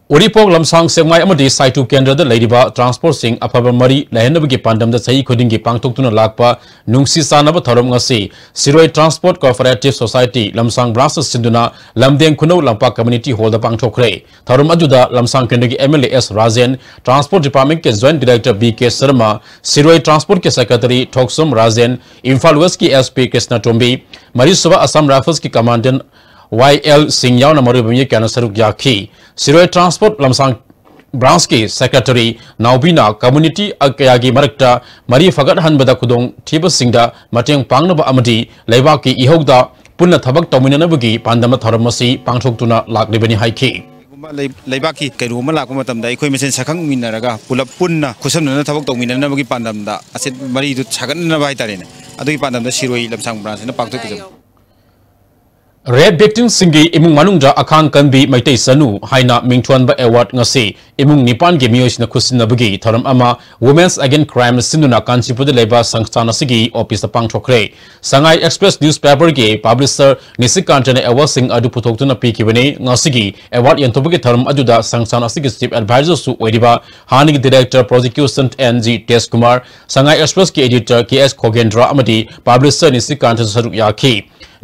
ꯎꯔꯤꯄꯣꯛ, ꯂꯝꯁꯥꯡ, ꯁꯦꯛꯃꯥꯏ ꯑꯃꯗꯤ ꯁꯥꯏꯇꯨ ꯀꯦꯟꯗ꯭ꯔꯗ ꯂꯩꯔꯤꯕ ꯇ꯭ꯔꯥꯟꯁꯄꯣꯔꯠꯁꯤꯡ ꯑꯐꯕ ꯃꯔꯤ ꯂꯩꯍꯟꯅꯕꯒꯤ ꯄꯥꯟꯗꯝꯗ ꯆꯍꯤ ꯈꯨꯗꯤꯡꯒꯤ ꯄꯥꯡꯊꯣꯛꯇꯨꯅ ꯂꯥꯛꯄ ꯅꯨꯡꯁꯤ ꯆꯥꯟꯅꯕ ꯊꯧꯔꯝ ꯉꯁꯤ ꯁꯤꯔꯣꯏ ꯇ꯭ꯔꯥꯟꯁꯄꯣꯔꯠ ꯀꯣꯑꯣꯄꯔꯦꯇꯤꯚ ꯁꯣꯁꯥꯏꯇꯤ ꯂꯝꯁꯥꯡ ꯕ꯭ꯔꯥꯟꯁꯅ ꯁꯤꯟꯗꯨꯅ ꯂꯝꯗꯦꯡ ꯈꯨꯅꯧ ꯂꯝꯄꯥꯛ ꯀꯝꯃ꯭ꯌꯨꯅꯤꯇꯤ ꯍꯣꯜꯗ ꯄꯥꯡꯊꯣꯛꯈ꯭ꯔꯦ꯫ ꯊꯧꯔꯝ ꯑꯗꯨꯗ ꯂꯝꯁꯥꯡ ꯀꯦꯟꯗ꯭ꯔꯒꯤ M L A S Rajen, transport ꯗꯤꯄꯥꯔꯠꯃꯦꯟꯠꯀꯤ joint director B K Sharma, Shiroi ꯇ꯭ꯔꯥꯟꯁꯄꯣꯔꯠꯀꯤ ꯁꯦꯀ꯭ꯔꯦꯇꯔꯤ ꯊꯣꯛꯆꯣꯝ ꯔꯥꯖꯦꯟ, ꯏꯝꯐꯥꯜ ꯋꯦꯁ꯭ꯠꯀꯤ ꯑꯦꯁ ꯄꯤ ꯀ꯭ꯔꯤꯁꯅ ꯇꯣꯝꯕꯤ, ꯃꯔꯤꯁꯨꯕ ꯑꯁꯥꯝ ꯔꯥꯏꯐꯜꯁꯀꯤ ꯀꯃꯥꯟꯗꯦꯟꯠ ꯋꯥꯏ ꯑꯦꯜ ꯁꯤꯡ ꯌꯥꯎꯅ ꯃꯔꯨꯑꯣꯏꯕ ꯃꯤꯑꯣꯏ ꯀꯌꯥꯅ ꯁꯔꯨꯛ ꯌꯥꯈꯤ꯫ ꯁꯤꯔꯣꯏ ꯇ꯭ꯔꯥꯟꯁꯄꯣꯔꯠ ꯂꯝꯁꯥꯡ ꯕ꯭ꯔꯥꯟꯁꯀꯤ ꯁꯦꯀ꯭ꯔꯦꯇꯔꯤ ꯅꯥꯎꯕꯤꯅ ꯀꯝꯃ꯭ꯌꯨꯅꯤꯇꯤ ꯀꯌꯥꯒꯤ ꯃꯔꯛꯇ ꯃꯔꯤ ꯐꯒꯠꯍꯟꯕꯗ ꯈꯨꯗꯣꯡ ꯊꯤꯕꯁꯤꯡꯗ ꯃꯇꯦꯡ ꯄꯥꯡꯅꯕ ꯑꯃꯗꯤ ꯂꯩꯕꯥꯛꯀꯤ ꯏꯍꯧꯗ ꯄꯨꯟꯅ ꯊꯕꯛ ꯇꯧꯃꯤꯟꯅꯅꯕꯒꯤ ꯄꯥꯟꯗꯝꯗ ꯊꯧꯔꯝ ꯑꯁꯤ ꯄꯥꯡꯊꯣꯛꯇꯨꯅ ꯂꯥꯛꯂꯤꯕꯅꯤ ꯍꯥꯏꯈꯤ꯫ ꯀꯩꯒꯨꯝꯕ ꯂꯩ-, ꯂꯩꯕꯥꯛꯀꯤ ꯀꯩꯅꯣ ꯑꯃ ꯂꯥꯛꯄ ꯃꯇꯝꯗ ꯑꯩꯈꯣꯏ ꯃꯁꯦꯟ ꯁꯛꯈꯪꯃꯤꯟꯅꯔꯒ ꯄꯨꯂꯞ ꯄꯨꯟꯅ ꯈꯨꯠꯁꯝꯅꯅ ꯊꯕꯛ ꯇꯧꯃꯤꯟꯅꯅꯕꯒꯤ ꯄꯥꯟꯗꯝꯗ ꯑꯁꯦꯠ ꯃꯔꯤꯗꯨ ꯁꯥꯒꯠꯅꯅꯕ ꯍꯥꯏꯇꯥꯔꯦꯅꯦ, ꯑꯗꯨꯒꯤ ꯄꯥꯟꯗꯝꯗ ꯁꯤꯔꯣꯏ ꯂꯝꯁꯥꯡ ꯕ꯭ꯔꯥꯟꯁ ꯍꯥꯏꯅ ꯄꯥꯡꯊꯣꯛꯄꯤꯕꯅꯤ꯫ ꯔꯦꯞ ꯚꯤꯛꯇꯤꯝꯁꯤꯡꯒꯤ ꯏꯃꯨꯡ ꯃꯅꯨꯡꯗ ꯑꯈꯥꯡ ꯀꯟꯕꯤ ꯃꯩꯇꯩ ꯆꯅꯨ ꯍꯥꯏꯅ ꯃꯤꯡꯊꯣꯟꯕ ꯑꯦꯋꯥꯔꯗ ꯉꯁꯤ ꯏꯃꯨꯡ ꯅꯤꯄꯥꯟꯒꯤ ꯃꯤꯑꯣꯏꯁꯤꯡꯅ ꯈꯨꯠꯁꯤꯟꯅꯕꯒꯤ ꯊꯧꯔꯝ ꯑꯃ Women's Against Crime ꯁꯤꯟꯗꯨꯅ ꯀꯥꯟꯆꯤꯄꯨꯔꯗ ꯂꯩꯕ ꯁꯪꯁꯊꯥꯟ ꯑꯁꯤꯒꯤ ꯑꯣꯐꯤꯁꯇ ꯄꯥꯡꯊꯣꯛꯈ꯭ꯔꯦ꯫ ꯁꯉꯥꯏ ꯑꯦꯛꯁꯄ꯭ꯔꯦꯁ ꯅ꯭ꯌꯨꯁꯄꯦꯄꯔꯒꯤ ꯄꯕ꯭ꯂꯤꯁꯔ ꯅꯤꯁꯤꯀꯥꯟꯇꯅ ꯑꯦꯋꯥꯔꯗꯁꯤꯡ ꯑꯗꯨ ꯄꯨꯊꯣꯛꯇꯨꯅ ꯄꯤꯈꯤꯕꯅꯤ꯫ ꯉꯁꯤꯒꯤ ꯑꯦꯋꯥꯔꯗ ꯌꯦꯟꯊꯣꯛꯄꯒꯤ ꯊꯧꯔꯝ ꯑꯗꯨꯗ ꯁꯪꯁꯊꯥꯟ ꯑꯁꯤꯒꯤ ꯆꯤꯐ ꯑꯦꯗꯚꯥꯏꯖꯔꯁꯨ ꯑꯣꯏꯔꯤꯕ ꯍꯥꯟꯅꯒꯤ director ꯄ꯭ꯔꯣꯁꯤꯀ꯭ꯌꯨꯁꯟ and G ꯇꯦꯖꯀꯨꯃꯥꯔ, Sangai ꯑꯦꯛꯁꯄ꯭ꯔꯦꯁꯀꯤ editor ꯀꯦ ꯑꯦꯁ ꯈꯣꯒꯦꯟꯗ꯭ꯔ ꯑꯃꯗꯤ ꯄꯕ꯭ꯂꯤꯁꯔ ꯅꯤꯁꯤꯀꯥꯟꯇꯁꯨ ꯁꯔꯨꯛ ꯌꯥꯈꯤ꯫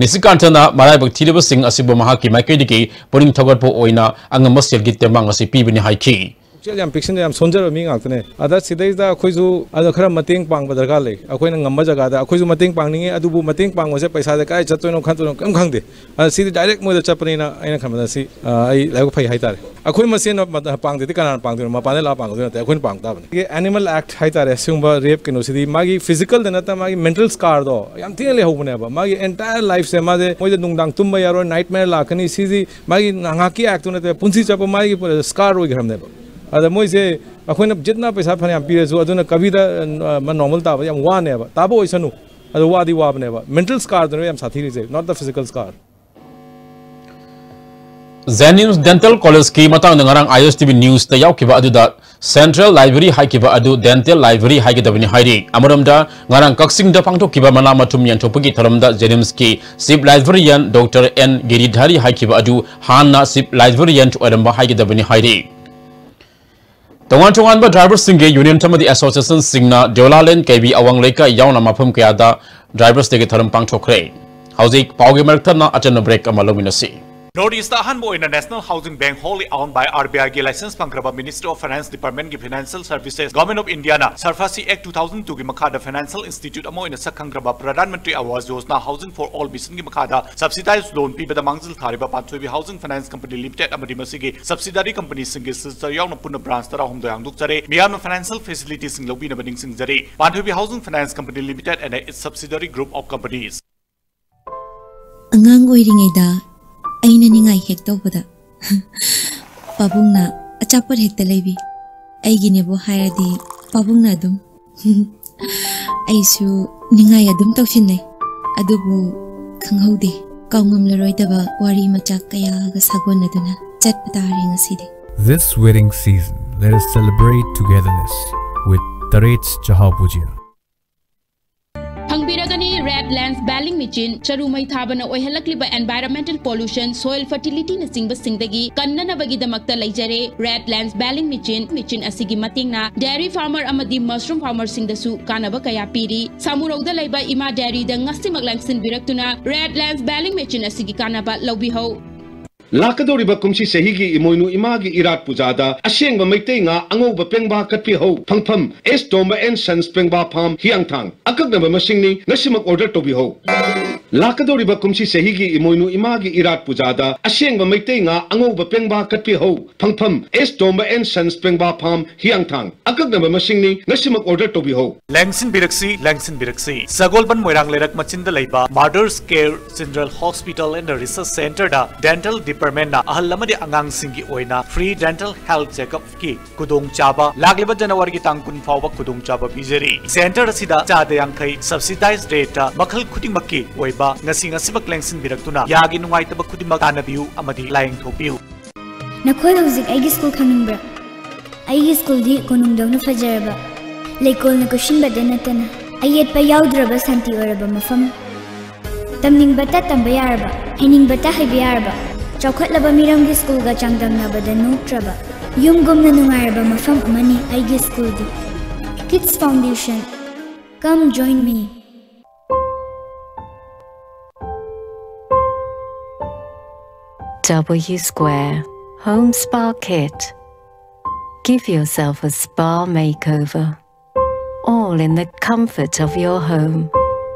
ꯅꯤꯁꯤꯀꯥꯟꯇꯅ ꯃꯔꯥꯏꯕꯛ ꯊꯤꯔꯤꯕꯁꯤꯡ ꯑꯁꯤꯕꯨ ꯃꯍꯥꯛꯀꯤ ꯃꯥꯏꯀꯩꯗꯒꯤ ꯄꯨꯛꯅꯤꯡ ꯊꯧꯒꯠꯄ ꯑꯣꯏꯅ ꯑꯉꯝꯕ ꯁꯦꯜꯒꯤ ꯇꯦꯡꯕꯥꯡ ꯑꯁꯤ ꯄꯤꯕꯅꯤ ꯍꯥꯏꯈꯤ꯫ ꯄꯨꯛꯆꯦꯜ ꯌꯥꯝ ꯄꯤꯛꯁꯤꯟꯅ ꯌꯥꯝ ꯁꯣꯟꯖꯔꯕ ꯃꯤ ꯉꯥꯛꯇꯅꯦ꯫ ꯑꯗ ꯁꯤꯗꯩꯁꯤꯗ ꯑꯩꯈꯣꯏꯁꯨ ꯑꯗꯣ ꯈꯔ ꯃꯇꯦꯡ ꯄꯥꯡꯕ ꯗꯔꯀꯥꯔ ꯂꯩ꯫ ꯑꯩꯈꯣꯏꯅ ꯉꯝꯕ ꯖꯒꯥꯗ ꯑꯩꯈꯣꯏꯁꯨ ꯃꯇꯦꯡ ꯄꯥꯡꯅꯤꯡꯉꯤ, ꯑꯗꯨꯕꯨ ꯃꯇꯦꯡ ꯄꯥꯡꯕꯁꯦ ꯄꯩꯁꯥꯁꯦ ꯀꯥꯏ ꯆꯠꯇꯣꯏꯅꯣ ꯈꯟꯗꯣꯏꯅꯣ ꯀꯔꯤꯝ ꯈꯪꯗꯦ꯫ ꯑꯗ ꯁꯤꯗꯤ ꯗꯥꯏꯔꯦꯛ ꯃꯣꯏꯗ ꯆꯠꯄꯅꯤꯅ ꯑꯩꯅ ꯈꯟꯕꯗ ꯁꯤ, ꯑ, ꯑꯩ ꯂꯥꯏꯕꯛ ꯐꯩ ꯍꯥꯏꯇꯥꯔꯦ꯫ ꯑꯩꯈꯣꯏ ꯃꯁꯦꯟ ꯄꯥꯡꯗꯗꯤ ꯀꯅꯥꯅ ꯄꯥꯡꯗꯣꯏꯅꯣ? ꯃꯄꯥꯟꯗ ꯂꯥꯛꯑ ꯄꯥꯡꯒꯗꯣꯏ ꯅꯠꯇꯦ, ꯑꯩꯈꯣꯏꯅ ꯄꯥꯡ ꯇꯥꯕꯅꯤ꯫ ꯑꯗꯒꯤ ꯑꯦꯅꯤꯃꯦꯜ ꯑꯦꯛ ꯍꯥꯏꯇꯥꯔꯦ, ꯁꯤꯒꯨꯝꯕ ꯔꯦꯞ ꯀꯩꯅꯣꯁꯤꯗꯤ ꯃꯥꯒꯤ ꯐꯤꯖꯤꯀꯦꯜꯗ ꯅꯠꯇ ꯃꯥꯒꯤ ꯃꯦꯟꯇꯦꯜ ꯁ꯭ꯀꯥꯔꯗꯣ ꯌꯥꯝ ꯊꯤꯅ ꯂꯩꯍꯧꯕꯅꯦꯕ꯫ ꯃꯥꯒꯤ ꯑꯦꯟꯇꯥꯌꯔ ꯂꯥꯏꯐꯁꯦ ꯃꯥꯁꯦ ꯃꯣꯏꯗ ꯅꯨꯡꯗꯥꯡ ꯇꯨꯝꯕ ꯌꯥꯔꯣꯏ, ꯅꯥꯏꯠꯃꯦꯌꯔ ꯂꯥꯛꯀꯅꯤ꯫ ꯁꯤꯗꯤ ꯃꯥꯒꯤ ꯉꯥꯏꯍꯥꯛꯀꯤ ꯑꯦꯛꯇꯨ ꯅꯠꯇꯦ, ꯄꯨꯟꯁꯤ ꯆꯨꯞꯄ ꯃꯥꯒꯤ ꯁ꯭ꯀꯥꯔ ꯑꯣꯏꯈ꯭ꯔꯕꯅꯦꯕ꯫ ꯑꯗ ꯃꯣꯏꯁꯦ ꯑꯩꯈꯣꯏꯅ ꯖꯤꯠꯅ ꯄꯩꯁꯥ ꯐꯅꯌꯥꯝ ꯄꯤꯔꯁꯨ ꯑꯗꯨꯅ ꯀꯕꯤꯗ, ꯑ, ꯅꯣꯔꯃꯦꯜ ꯇꯥꯕ ꯌꯥꯝ ꯋꯥꯅꯦꯕ꯫ ꯇꯥꯕ ꯑꯣꯏꯁꯅꯨ꯫ ꯑꯗꯣ ꯋꯥꯗꯤ ꯋꯥꯕꯅꯦꯕ, mental scarꯗꯨꯅꯦꯕ ꯌꯥꯝ ꯁꯥꯊꯤꯔꯤꯁꯦ, not the physical scar. Jennings Dental Collegeꯀꯤ ꯃꯇꯥꯡꯗ ꯉꯔꯥꯡ ISTV Newsꯇ ꯌꯥꯎꯈꯤꯕ ꯑꯗꯨꯗ Central Library ꯍꯥꯏꯈꯤꯕ ꯑꯗꯨ Dental Library ꯍꯥꯏꯒꯗꯕꯅꯤ ꯍꯥꯏꯔꯤ꯫ ꯑꯃꯔꯣꯝꯗ ꯉꯔꯥꯡ ꯀꯛꯆꯤꯡꯗ ꯄꯥꯡꯊꯣꯛꯈꯤꯕ ꯃꯅꯥ ꯃꯊꯨꯝ ꯌꯦꯟꯊꯣꯛꯄꯒꯤ ꯊꯧꯔꯝꯗ Jennings ꯀꯤ Chief Librarian Doctor N ꯒꯤꯔꯤꯙꯥꯔꯤ ꯍꯥꯏꯈꯤꯕ ꯑꯗꯨ ꯍꯥꯟꯅ Chief Librarian ꯑꯣꯏꯔꯝꯕ ꯍꯥꯏꯒꯗꯕꯅꯤ ꯍꯥꯏꯔꯤ꯫ ꯇꯣꯉꯥꯟ ꯇꯣꯉꯥꯟꯕ driverꯁꯤꯡꯒꯤ union ꯑꯃꯗꯤ associationꯁꯤꯡꯅ ꯗꯤꯑꯣꯂꯥꯂꯦꯟ, ꯀꯩꯕꯤ, ꯑꯋꯥꯡ ꯂꯩꯀꯥꯏ ꯌꯥꯎꯅ ꯃꯐꯝ ꯀꯌꯥꯗ Drivers Dayꯒꯤ ꯊꯧꯔꯝ ꯄꯥꯡꯊꯣꯛꯈ꯭ꯔꯦ꯫ ꯍꯧꯖꯤꯛ ꯄꯥꯎꯒꯤ ꯃꯔꯛ ꯊꯠꯅ ꯑꯆꯝꯕ break ꯑꯃ ꯂꯧꯃꯤꯟꯅꯁꯤ꯫ North East ꯑꯍꯥꯟꯕ ꯑꯣꯏꯅ National Housing Bank wholly owned by RBIꯒꯤ license ꯐꯪꯈ꯭ꯔꯕ Ministry of Finance Departmentꯀꯤ Financial Services, Government of Indiaꯅ SARFAESI Act two thousand twoꯒꯤ ꯃꯈꯥꯗ financial institute ꯑꯃ ꯑꯣꯏꯅ ꯁꯛ ꯈꯪꯈ꯭ꯔꯕ Pradhan Mantri Awas Yojana Housing for All Missionꯒꯤ ꯃꯈꯥꯗ subsidized loan ꯄꯤꯕꯗ ꯃꯥꯡꯖꯤꯜ ꯊꯥꯔꯤꯕ ꯄꯥꯟꯊꯣꯏꯕꯤ Housing Finance Company Limited ꯑꯃꯗꯤ ꯃꯁꯤꯒꯤ subsidiary companyꯁꯤꯡꯒꯤ Silchar ꯌꯥꯎꯅ ꯄꯨꯟꯅ branch ꯇꯔꯥꯍꯨꯝꯗꯣꯏ ꯍꯥꯡꯗꯣꯛꯆꯔꯦ꯫ ꯃꯤꯌꯥꯝꯅ financial facilityꯁꯤꯡ ꯂꯧꯕꯤꯅꯕ ꯅꯤꯡꯁꯤꯡꯖꯔꯤ꯫ ꯄꯥꯟꯊꯣꯏꯕꯤ Housing Finance Company Limited and its subsidiary group of companies. ꯑꯉꯥꯡ ꯑꯣꯏꯔꯤꯉꯩꯗ ꯑꯩꯅ ꯅꯤꯡꯉꯥꯏ ꯍꯦꯛ ꯇꯧꯕꯗ ꯄꯥꯕꯨꯡꯅ ꯑꯆꯥꯄꯣꯠ ꯍꯦꯛꯇ ꯂꯩꯕꯤ꯫ ꯑꯩꯒꯤꯅꯦꯕꯨ ꯍꯥꯏꯔꯗꯤ ꯄꯥꯕꯨꯡꯅ ꯑꯗꯨꯝ ꯑꯩꯁꯨ ꯅꯤꯡꯉꯥꯏ ꯑꯗꯨꯝ ꯇꯧꯁꯤꯟꯅꯩ꯫ ꯑꯗꯨꯕꯨ ꯈꯪꯍꯧꯗꯦ, ꯀꯥꯎꯉꯝꯂꯔꯣꯏꯗꯕ ꯋꯥꯔꯤ ꯃꯆꯥꯛ ꯀꯌꯥꯒ ꯁꯥꯒꯣꯟꯅꯗꯨꯅ ꯆꯠꯄ ꯇꯥꯔꯦ ꯉꯁꯤꯗꯤ꯫ This wedding season, let us celebrate togetherness with Tarets Chahao Bhujia. ꯐꯪꯕꯤꯔꯒꯅꯤ Red Lens Baling Machine꯫ ꯆꯔꯨ ꯃꯩ ꯊꯥꯕꯅ ꯑꯣꯏꯍꯜꯂꯛꯂꯤꯕ environmental pollution, soil fertilityꯅꯆꯤꯡꯕꯁꯤꯡꯗꯒꯤ ꯀꯟꯅꯅꯕꯒꯤꯗꯃꯛꯇ ꯂꯩꯖꯔꯦ Red Lens Baling Machine꯫ Machine ꯑꯁꯤꯒꯤ ꯃꯇꯦꯡꯅ dairy farmer ꯑꯃꯗꯤ mushroom farmerꯁꯤꯡꯗꯁꯨ ꯀꯥꯟꯅꯕ ꯀꯌꯥ ꯄꯤꯔꯤ꯫ ꯁꯥꯃꯨꯔꯧꯗ ꯂꯩꯕ ꯏꯃꯥ dairyꯗ ꯉꯁꯤꯃꯛ ꯂꯦꯡꯁꯤꯟꯕꯤꯔꯛꯇꯨꯅ Red Lens Baling Machine ꯑꯁꯤꯒꯤ ꯀꯥꯟꯅꯕ ꯂꯧꯕꯤꯍꯧ꯫ ꯂꯥꯛꯀꯗꯧꯔꯤꯕ ꯀꯨꯝꯁꯤ ꯆꯍꯤꯒꯤ ꯏꯃꯣꯏꯅꯨ ꯏꯃꯥꯒꯤ ꯏꯔꯥꯠ ꯄꯨꯖꯥꯗ ꯑꯁꯦꯡꯕ ꯃꯩꯇꯩ ꯉꯥ ꯑꯉꯧꯕ ꯄꯦꯡꯕꯥ ꯀꯠꯄꯤꯍꯧ꯫ ꯐꯪꯐꯝ, S Tomba and Sons ꯄꯦꯡꯕꯥ farm, ꯍꯤꯌꯥꯡꯊꯥꯡ꯫ ꯑꯀꯛꯅꯕ ꯃꯁꯤꯡꯅꯤ, ꯉꯁꯤꯃꯛ order ꯇꯧꯕꯤꯍꯧ꯫ ꯂꯥꯛꯀꯗꯧꯔꯤꯕ ꯀꯨꯝꯁꯤ ꯆꯍꯤꯒꯤ ꯏꯃꯣꯏꯅꯨ ꯏꯃꯥꯒꯤ ꯏꯔꯥꯠ ꯄꯨꯖꯥꯗ ꯑꯁꯦꯡꯕ ꯃꯩꯇꯩ ꯉꯥ ꯑꯉꯧꯕ ꯄꯦꯡꯕꯥ ꯀꯠꯄꯤꯍꯧ꯫ ꯐꯪꯐꯝ: ꯑꯦꯁ ꯇꯣꯝꯕ ꯑꯦꯟ ꯁꯟꯁ ꯄꯦꯡꯕꯥ ꯐꯥꯝ, ꯍꯤꯌꯥꯡꯊꯥꯡ꯫ ꯑꯀꯛꯅꯕ ꯃꯁꯤꯡꯅꯤ, ꯉꯁꯤꯃꯛ ꯑꯣꯔꯗꯔ ꯇꯧꯕꯤꯍꯧ꯫ ꯂꯦꯡꯁꯤꯟꯕꯤꯔꯛꯁꯤ, ꯂꯦꯡꯁꯤꯟꯕꯤꯔꯛꯁꯤ꯫ ꯁꯒꯣꯜꯕꯟ ꯃꯣꯏꯔꯥꯡ ꯂꯩꯔꯛ ꯃꯆꯤꯟꯗ ꯂꯩꯕ Mother's Care General Hospital and Research Centerꯗ Dental Departmentꯅ ꯑꯍꯜ ꯑꯃꯗꯤ ꯑꯉꯥꯡꯁꯤꯡꯒꯤ ꯑꯣꯏꯅ free dental health checkupꯀꯤ ꯈꯨꯗꯣꯡꯆꯥꯕ ꯂꯥꯛꯂꯤꯕ ꯖꯅꯋꯥꯔꯤꯒꯤ ꯇꯥꯡ ꯀꯨꯟ ꯐꯥꯎꯕ ꯈꯨꯗꯣꯡꯆꯥꯕ ꯄꯤꯖꯔꯤ꯫ Centre ꯑꯁꯤꯗ ꯆꯥꯗ ꯌꯥꯡꯈꯩ subsidized rateꯇ ꯃꯈꯜ ꯈꯨꯗꯤꯡꯃꯛꯀꯤ ꯑꯣꯏꯕ ꯉꯁꯤ ꯉꯁꯤꯃꯛ ꯂꯦꯡꯁꯤꯟꯕꯤꯔꯛꯇꯨꯅ ꯌꯥꯒꯤ ꯅꯨꯡꯉꯥꯏꯇꯕ ꯈꯨꯗꯤꯡꯃꯛ ꯇꯥꯟꯅꯕꯤꯌꯨ ꯑꯃꯗꯤ ꯂꯥꯌꯦꯡꯊꯣꯛꯄꯤꯌꯨ꯫ ꯅꯈꯣꯏ ꯍꯧꯖꯤꯛ ꯑꯩꯒꯤ ꯁ꯭ꯀꯨꯜ ꯈꯪꯅꯤꯡꯕ꯭ꯔꯥ? ꯑꯩꯒꯤ ꯁ꯭ꯀꯨꯜꯗꯤ ꯀꯣꯅꯨꯡꯗꯧꯅ ꯐꯖꯔꯕ, ꯂꯩꯀꯣꯜꯅ ꯀꯣꯏꯁꯤꯟꯕꯗ ꯅꯠꯇꯅ ꯑꯌꯦꯠꯄ ꯌꯥꯎꯗ꯭ꯔꯕ ꯁꯥꯟꯇꯤ ꯑꯣꯏꯔꯕ ꯃꯐꯝ꯫ ꯇꯝꯅꯤꯡꯕꯇ ꯇꯝꯕ ꯌꯥꯔꯕ, ꯍꯩꯅꯤꯡꯕꯇ ꯍꯩꯕ ꯌꯥꯔꯕ, ꯆꯥꯎꯈꯠꯂꯕ ꯃꯤꯔꯝꯒꯤ ꯁ꯭ꯀꯨꯜꯒ ꯆꯥꯡꯗꯝꯅꯕꯗ ꯅꯣꯛꯇ꯭ꯔꯕ, ꯌꯨꯝꯒꯨꯝꯅ ꯅꯨꯡꯉꯥꯏꯔꯕ ꯃꯐꯝ ꯑꯃꯅꯤ ꯑꯩꯒꯤ ꯁ꯭ꯀꯨꯜꯗꯤ꯫ Kids Foundation, come join me. W Square Home Spa Kit. Give yourself a spa makeover, all in the comfort of your home.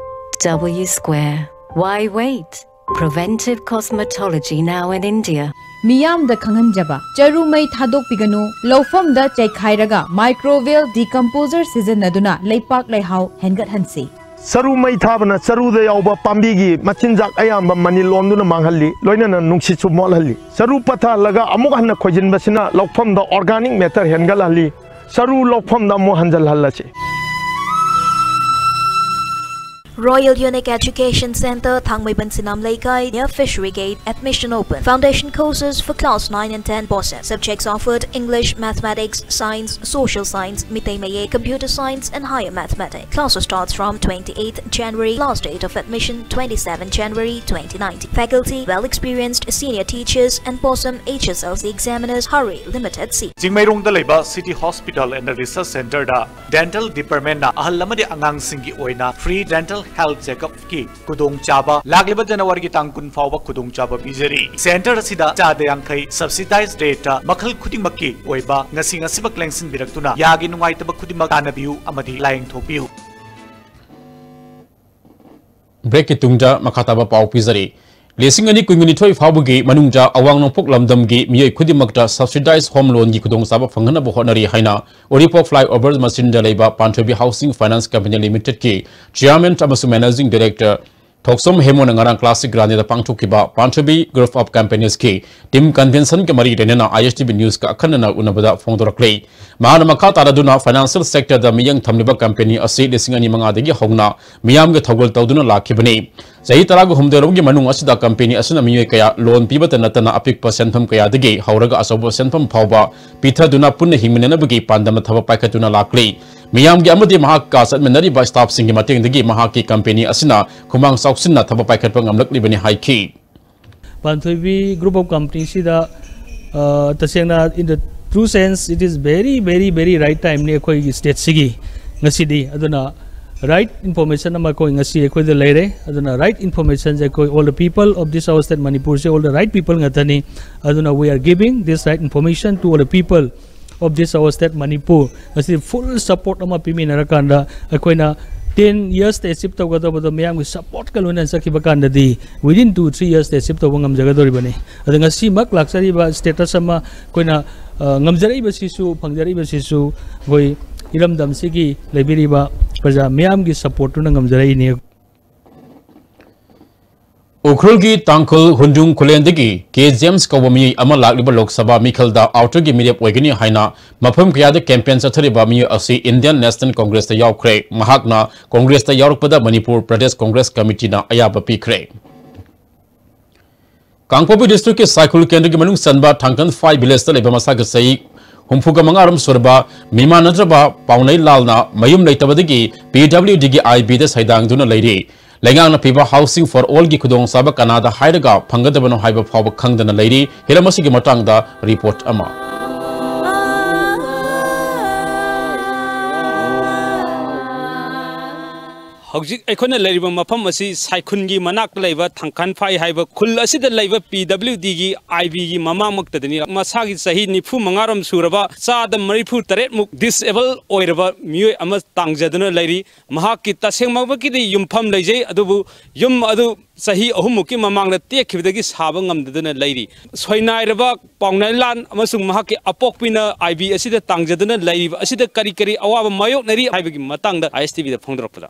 W Square. Why wait? Preventive cosmetology now in India. ꯃꯤꯌꯥꯝꯗ ꯈꯪꯍꯟꯖꯕ꯫ ꯆꯔꯨ ꯃꯩ ꯊꯥꯗꯣꯛꯄꯤꯒꯅꯨ꯫ ꯂꯧꯐꯝꯗ ꯆꯩꯈꯥꯏꯔꯒ microbial decomposer ꯁꯤꯖꯤꯟꯅꯗꯨꯅ ꯂꯩꯄꯥꯛ ꯂꯩꯍꯥꯎ ꯍꯦꯟꯒꯠꯍꯟꯁꯤ꯫ ꯆꯔꯨ ꯃꯩ ꯊꯥꯕꯅ ꯆꯔꯨꯗ ꯌꯥꯎꯕ ꯄꯥꯝꯕꯤꯒꯤ ꯃꯆꯤꯟꯖꯥꯛ ꯑꯌꯥꯝꯕ ꯃꯅꯤꯜ ꯑꯣꯟꯗꯨꯅ ꯃꯥꯡꯍꯜꯂꯤ, ꯂꯣꯏꯅꯅ ꯅꯨꯡꯁꯤꯠꯁꯨ ꯃꯣꯠꯍꯜꯂꯤ꯫ ꯆꯔꯨ ꯄꯠꯊꯍꯜꯂꯒ ꯑꯃꯨꯛ ꯍꯟꯅ ꯈꯣꯏꯖꯤꯟꯕꯁꯤꯅ ꯂꯧꯐꯝꯗ organic matter ꯍꯦꯟꯒꯠꯍꯜꯂꯤ꯫ ꯆꯔꯨ ꯂꯧꯐꯝꯗ ꯑꯃꯨꯛ ꯍꯟꯖꯜꯍꯜꯂꯁꯤ꯫ Royal Unique Education Center, Thangmeiban Sinam Leikai, near Fishery Gate. Admission open. Foundation courses for class nine and ten, BOSEM. Subjects offered: English, Mathematics, Science, Social Science, Mitei Mayei, Computer Science, and Higher Mathematics. Classes starts from twenty-eighth January. Last date of admission, twenty-seventh January twenty nineteen. Faculty: well experienced senior teachers and BOSEM H S L C examiners. Hurry, limited seat. ꯆꯤꯡꯃꯩꯔꯣꯡꯗ ꯂꯩꯕ City Hospital and Research Centerꯗ Dental Departmentꯅ ꯑꯍꯜ ꯑꯃꯗꯤ ꯑꯉꯥꯡꯁꯤꯡꯒꯤ ꯑꯣꯏꯅ free dental health checkupꯀꯤ ꯈꯨꯗꯣꯡꯆꯥꯕ ꯂꯥꯛꯂꯤꯕ ꯖꯅꯋꯥꯔꯤꯒꯤ ꯇꯥꯡ ꯀꯨꯟ ꯐꯥꯎꯕ ꯈꯨꯗꯣꯡꯆꯥꯕ ꯄꯤꯖꯔꯤ꯫ Centre ꯑꯁꯤꯗ ꯆꯥꯗ ꯌꯥꯡꯈꯩ subsidized rateꯇ ꯃꯈꯜ ꯈꯨꯗꯤꯡꯃꯛꯀꯤ ꯑꯣꯏꯕ ꯉꯁꯤ ꯉꯁꯤꯃꯛ ꯂꯦꯡꯁꯤꯟꯕꯤꯔꯛꯇꯨꯅ ꯌꯥꯒꯤ ꯅꯨꯡꯉꯥꯏꯇꯕ ꯈꯨꯗꯤꯡꯃꯛ ꯇꯥꯟꯅꯕꯤꯌꯨ ꯑꯃꯗꯤ ꯂꯥꯌꯦꯡꯊꯣꯛꯄꯤꯌꯨ꯫ Breakꯀꯤ ꯇꯨꯡꯗ ꯃꯈꯥ ꯇꯥꯕ ꯄꯥꯎ ꯄꯤꯖꯔꯤ꯫ ꯂꯤꯁꯤꯡ ꯑꯅꯤ ꯀꯨꯟꯅꯤꯊꯣꯏ ꯐꯥꯎꯕꯒꯤ ꯃꯅꯨꯡꯗ ꯑꯋꯥꯡ ꯅꯣꯡꯄꯣꯛ ꯂꯝꯗꯝꯒꯤ ꯃꯤꯑꯣꯏ ꯈꯨꯗꯤꯡꯃꯛꯇ subsidized home loanꯒꯤ ꯈꯨꯗꯣꯡꯆꯥꯕ ꯐꯪꯍꯟꯅꯕ ꯍꯣꯠꯅꯔꯤ ꯍꯥꯏꯅ ꯎꯔꯤꯄꯣꯛ flyover ꯃꯆꯤꯟꯗ ꯂꯩꯕ ꯄꯥꯟꯊꯣꯏꯕꯤ Housing Finance Company Limitedꯀꯤ Chairman ꯑꯃꯁꯨꯡ Managing Director ꯊꯣꯛꯆꯣꯝ ꯍꯦꯃꯣꯅ ꯉꯔꯥꯡ Classic Granadꯥ ꯄꯥꯡꯊꯣꯛꯈꯤꯕ ꯄꯥꯟꯊꯣꯏꯕꯤ Group of Companiesꯀꯤ team conventionꯒ ꯃꯔꯤ ꯂꯩꯅꯅ ISTV Newsꯀ ꯑꯈꯟꯅꯅ ꯎꯅꯕꯗ ꯐꯣꯡꯗꯣꯔꯛꯂꯤ꯫ ꯃꯍꯥꯛꯅ ꯃꯈꯥ ꯇꯥꯔꯗꯨꯅ financial sectorꯗ ꯃꯤꯠꯌꯦꯡ ꯊꯝꯂꯤꯕ company ꯑꯁꯤ ꯂꯤꯁꯤꯡ ꯑꯅꯤ ꯃꯉꯥꯗꯒꯤ ꯍꯧꯅ ꯃꯤꯌꯥꯝꯒꯤ ꯊꯧꯒꯜ ꯇꯧꯗꯨꯅ ꯂꯥꯛꯈꯤꯕꯅꯤ꯫ ꯆꯍꯤ ꯇꯔꯥꯒ ꯍꯨꯝꯗꯣꯏꯔꯣꯝꯒꯤ ꯃꯅꯨꯡ ꯑꯁꯤꯗ company ꯑꯁꯤꯅ ꯃꯤꯑꯣꯏ ꯀꯌꯥ loan ꯄꯤꯕꯇ ꯅꯠꯇꯅ ꯑꯄꯤꯛꯄ ꯁꯦꯟꯐꯝ ꯀꯌꯥꯗꯒꯤ ꯍꯧꯔꯒ ꯑꯆꯧꯕ ꯁꯦꯟꯐꯝ ꯐꯥꯎꯕ ꯄꯤꯊꯗꯨꯅ ꯄꯨꯟꯅ ꯍꯤꯡꯃꯤꯟꯅꯅꯕꯒꯤ ꯄꯥꯟꯗꯝ ꯊꯕꯛ ꯄꯥꯏꯈꯠꯇꯨꯅ ꯂꯥꯛꯂꯤ꯫ ꯃꯤꯌꯥꯝꯒꯤ ꯑꯃꯗꯤ ꯃꯍꯥꯛꯀ ꯆꯠꯃꯤꯟꯅꯔꯤꯕ staffꯁꯤꯡꯒꯤ ꯃꯇꯦꯡꯗꯒꯤ ꯃꯍꯥꯛꯀꯤ company ꯑꯁꯤꯅ ꯈꯨꯃꯥꯡ ꯆꯥꯎꯁꯤꯟꯅ ꯊꯕꯛ ꯄꯥꯏꯈꯠꯄ ꯉꯝꯂꯛꯂꯤꯕꯅꯤ ꯍꯥꯏꯈꯤ꯫ ꯄꯥꯟꯊꯣꯏꯕꯤ Group of Companyꯁꯤꯗ, ꯑ, ꯇꯁꯦꯡꯅ, in the true sense, it is very, very, very right timeꯅꯤ ꯑꯩꯈꯣꯏꯒꯤ stateꯁꯤꯒꯤ ꯉꯁꯤꯗꯤ꯫ ꯑꯗꯨꯅ right information ꯑꯃ ꯑꯩꯈꯣꯏ ꯉꯁꯤ ꯑꯩꯈꯣꯏꯗ ꯂꯩꯔꯦ꯫ ꯑꯗꯨꯅ right informationꯁꯦ ꯑꯩꯈꯣꯏ all the people of this our state ꯃꯅꯤꯄꯨꯔꯁꯦ all the right people ꯉꯥꯛꯇꯅꯤ꯫ ꯑꯗꯨꯅ we are giving this right information to all the people of this our state Manipur. ꯉꯁꯤ full support ꯑꯃ ꯄꯤꯃꯤꯟꯅꯔꯀꯥꯟꯗ ꯑꯩꯈꯣꯏꯅ ten yearsꯇ achieve ꯇꯧꯒꯗꯕꯗꯣ ꯃꯌꯥꯝꯒꯤ supportꯀ ꯂꯣꯏꯅꯅ ꯆꯠꯈꯤꯕ ꯀꯥꯟꯗꯗꯤ within two, three yearsꯇ achieve ꯇꯧꯕ ꯉꯝꯖꯒꯗꯧꯔꯤꯕꯅꯤ꯫ ꯑꯗꯣ ꯉꯁꯤꯃꯛ ꯂꯥꯛꯆꯔꯤꯕ status ꯑꯃ ꯑꯩꯈꯣꯏꯅ, ꯑ, ꯉꯝꯖꯔꯛꯏꯕꯁꯤꯁꯨ, ꯐꯪꯖꯔꯛꯏꯕꯁꯤꯁꯨ ꯑꯩꯈꯣꯏ ꯏꯔꯝꯗꯝꯁꯤꯒꯤ ꯂꯩꯕꯤꯔꯤꯕ ꯄ꯭ꯔꯖꯥ ꯃꯤꯌꯥꯝꯒꯤ supportꯇꯨꯅ ꯉꯝꯖꯔꯛꯏꯅꯤ꯫ ꯎꯈ꯭ꯔꯨꯜꯒꯤ ꯇꯥꯡꯈꯨꯜ ꯍꯨꯟꯗ꯭ꯔꯨꯡ ꯈꯨꯂꯦꯟꯗꯒꯤ ꯀꯦ ꯖꯦꯝꯁ ꯀꯧꯕ ꯃꯤꯑꯣꯏ ꯑꯃ ꯂꯥꯛꯂꯤꯕ ꯂꯣꯛ ꯁꯚꯥ ꯃꯤꯈꯜꯗ outerꯒꯤ ꯃꯤꯔꯦꯞ ꯑꯣꯏꯒꯅꯤ ꯍꯥꯏꯅ ꯃꯐꯝ ꯀꯌꯥꯗ campaign ꯆꯠꯊꯔꯤꯕ ꯃꯤꯑꯣꯏ ꯑꯁꯤ Indian National Congressꯇ ꯌꯥꯎꯈ꯭ꯔꯦ꯫ ꯃꯍꯥꯛꯅ Congressꯇ ꯌꯥꯎꯔꯛꯄꯗ Manipur Pradesh Congress Committeeꯅ ꯑꯌꯥꯕ ꯄꯤꯈ꯭ꯔꯦ꯫ ꯀꯥꯡꯄꯣꯛꯄꯤ districtꯀꯤ ꯁꯥꯏꯈꯨꯜ ꯀꯦꯟꯗ꯭ꯔꯒꯤ ꯃꯅꯨꯡ ꯆꯟꯕ ꯊꯥꯡꯀꯟ ꯐꯥꯏ villageꯇ ꯂꯩꯕ ꯃꯁꯥꯒꯤ ꯆꯍꯤ ꯍꯨꯝꯐꯨꯒ ꯃꯉꯥꯔꯣꯝ ꯁꯨꯔꯕ ꯃꯤꯃꯥꯟꯅꯗ꯭ꯔꯕ ꯄꯥꯎꯅꯩ ꯂꯥꯜꯅ ꯃꯌꯨꯝ ꯂꯩꯇꯕꯗꯒꯤ PWDꯒꯤ IBꯗ ꯁꯩꯗꯥꯡꯗꯨꯅ ꯂꯩꯔꯤ꯫ ꯂꯩꯉꯥꯛꯅ ꯄꯤꯕ Housing for Allꯒꯤ ꯈꯨꯗꯣꯡꯆꯥꯕ ꯀꯅꯥꯗ ꯍꯥꯏꯔꯒ ꯐꯪꯒꯗꯕꯅꯣ ꯍꯥꯏꯕ ꯐꯥꯎꯕ ꯈꯪꯗꯅ ꯂꯩꯔꯤ꯫ ꯍꯤꯔꯝ ꯑꯁꯤꯒꯤ ꯃꯇꯥꯡꯗ report ꯑꯃ꯫ ꯍꯧꯖꯤꯛ ꯑꯩꯈꯣꯏꯅ ꯂꯩꯔꯤꯕ ꯃꯐꯝ ꯑꯁꯤ ꯁꯥꯏꯈꯨꯟꯒꯤ ꯃꯅꯥꯛꯇ ꯂꯩꯕ ꯊꯥꯡꯈꯥꯟꯐꯥꯏ ꯍꯥꯏꯕ ꯈꯨꯜ ꯑꯁꯤꯗ ꯂꯩꯕ ꯄꯤ ꯗꯕ꯭ꯂꯤꯎ ꯗꯤꯒꯤ ꯑꯥꯏ ꯕꯤꯒꯤ ꯃꯃꯥꯡꯃꯛꯇꯗꯅꯤ꯫ ꯃꯁꯥꯒꯤ ꯆꯍꯤ ꯅꯤꯐꯨ ꯃꯉꯥꯔꯣꯝ ꯁꯨꯔꯕ, ꯆꯥꯗ ꯃꯔꯤꯐꯨ ꯇꯔꯦꯠꯃꯨꯛ ꯗꯤꯁꯑꯦꯕꯜ ꯑꯣꯏꯔꯕ ꯃꯤꯑꯣꯏ ꯑꯃ ꯇꯥꯡꯖꯗꯨꯅ ꯂꯩꯔꯤ꯫ ꯃꯍꯥꯛꯀꯤ ꯇꯁꯦꯡꯃꯛꯀꯤꯗꯤ ꯌꯨꯝꯐꯝ ꯂꯩꯖꯩ, ꯑꯗꯨꯕꯨ ꯌꯨꯝ ꯑꯗꯨ ꯆꯍꯤ ꯑꯍꯨꯝꯃꯨꯛꯀꯤ ꯃꯃꯥꯡꯗ ꯇꯦꯛꯈꯤꯕꯗꯒꯤ ꯁꯥꯕ ꯉꯝꯗꯗꯨꯅ ꯂꯩꯔꯤ꯫ ꯁꯣꯏꯅꯥꯏꯔꯕ ꯄꯥꯎꯅꯥꯏꯂꯥꯟ ꯑꯃꯁꯨꯡ ꯃꯍꯥꯛꯀꯤ ꯑꯄꯣꯛꯄꯤꯅ ꯑꯥꯏ ꯕꯤ ꯑꯁꯤꯗ ꯇꯥꯡꯖꯗꯨꯅ ꯂꯩꯔꯤꯕ ꯑꯁꯤꯗ ꯀꯔꯤ ꯀꯔꯤ ꯑꯋꯥꯕ ꯃꯥꯌꯣꯛꯅꯔꯤ ꯍꯥꯏꯕꯒꯤ ꯃꯇꯥꯡꯗ ꯑꯥꯏ ꯑꯦꯁ ꯇꯤ ꯚꯤꯗ ꯐꯣꯡꯗꯣꯔꯛꯄꯗ,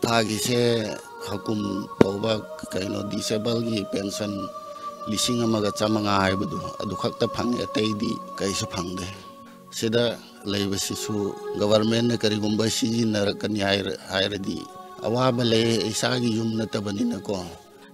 ꯊꯥꯒꯤꯁꯦ ꯍꯀꯨꯝ ꯇꯧꯕ ꯀꯩꯅꯣ ꯗꯤꯁꯦꯕꯜꯒꯤ ꯄꯦꯟꯁꯟ ꯂꯤꯁꯤꯡ ꯑꯃꯒ ꯆꯥꯃꯉꯥ ꯍꯥꯏꯕꯗꯨ ꯑꯗꯨ ꯈꯛꯇ ꯐꯪꯉꯦ, ꯑꯇꯩꯗꯤ ꯀꯩꯁꯨ ꯐꯪꯗꯦ꯫ ꯁꯤꯗ ꯂꯩꯕꯁꯤꯁꯨ ꯒꯕꯔꯃꯦꯟꯅ ꯀꯔꯤꯒꯨꯝꯕ ꯁꯤꯖꯤꯟꯅꯔꯛꯀꯅꯤ ꯍꯥꯏꯔ-, ꯍꯥꯏꯔꯗꯤ ꯑꯋꯥꯕ ꯂꯩ, ꯏꯁꯥꯒꯤ ꯌꯨꯝ ꯅꯠꯇꯕꯅꯤꯅꯀꯣ꯫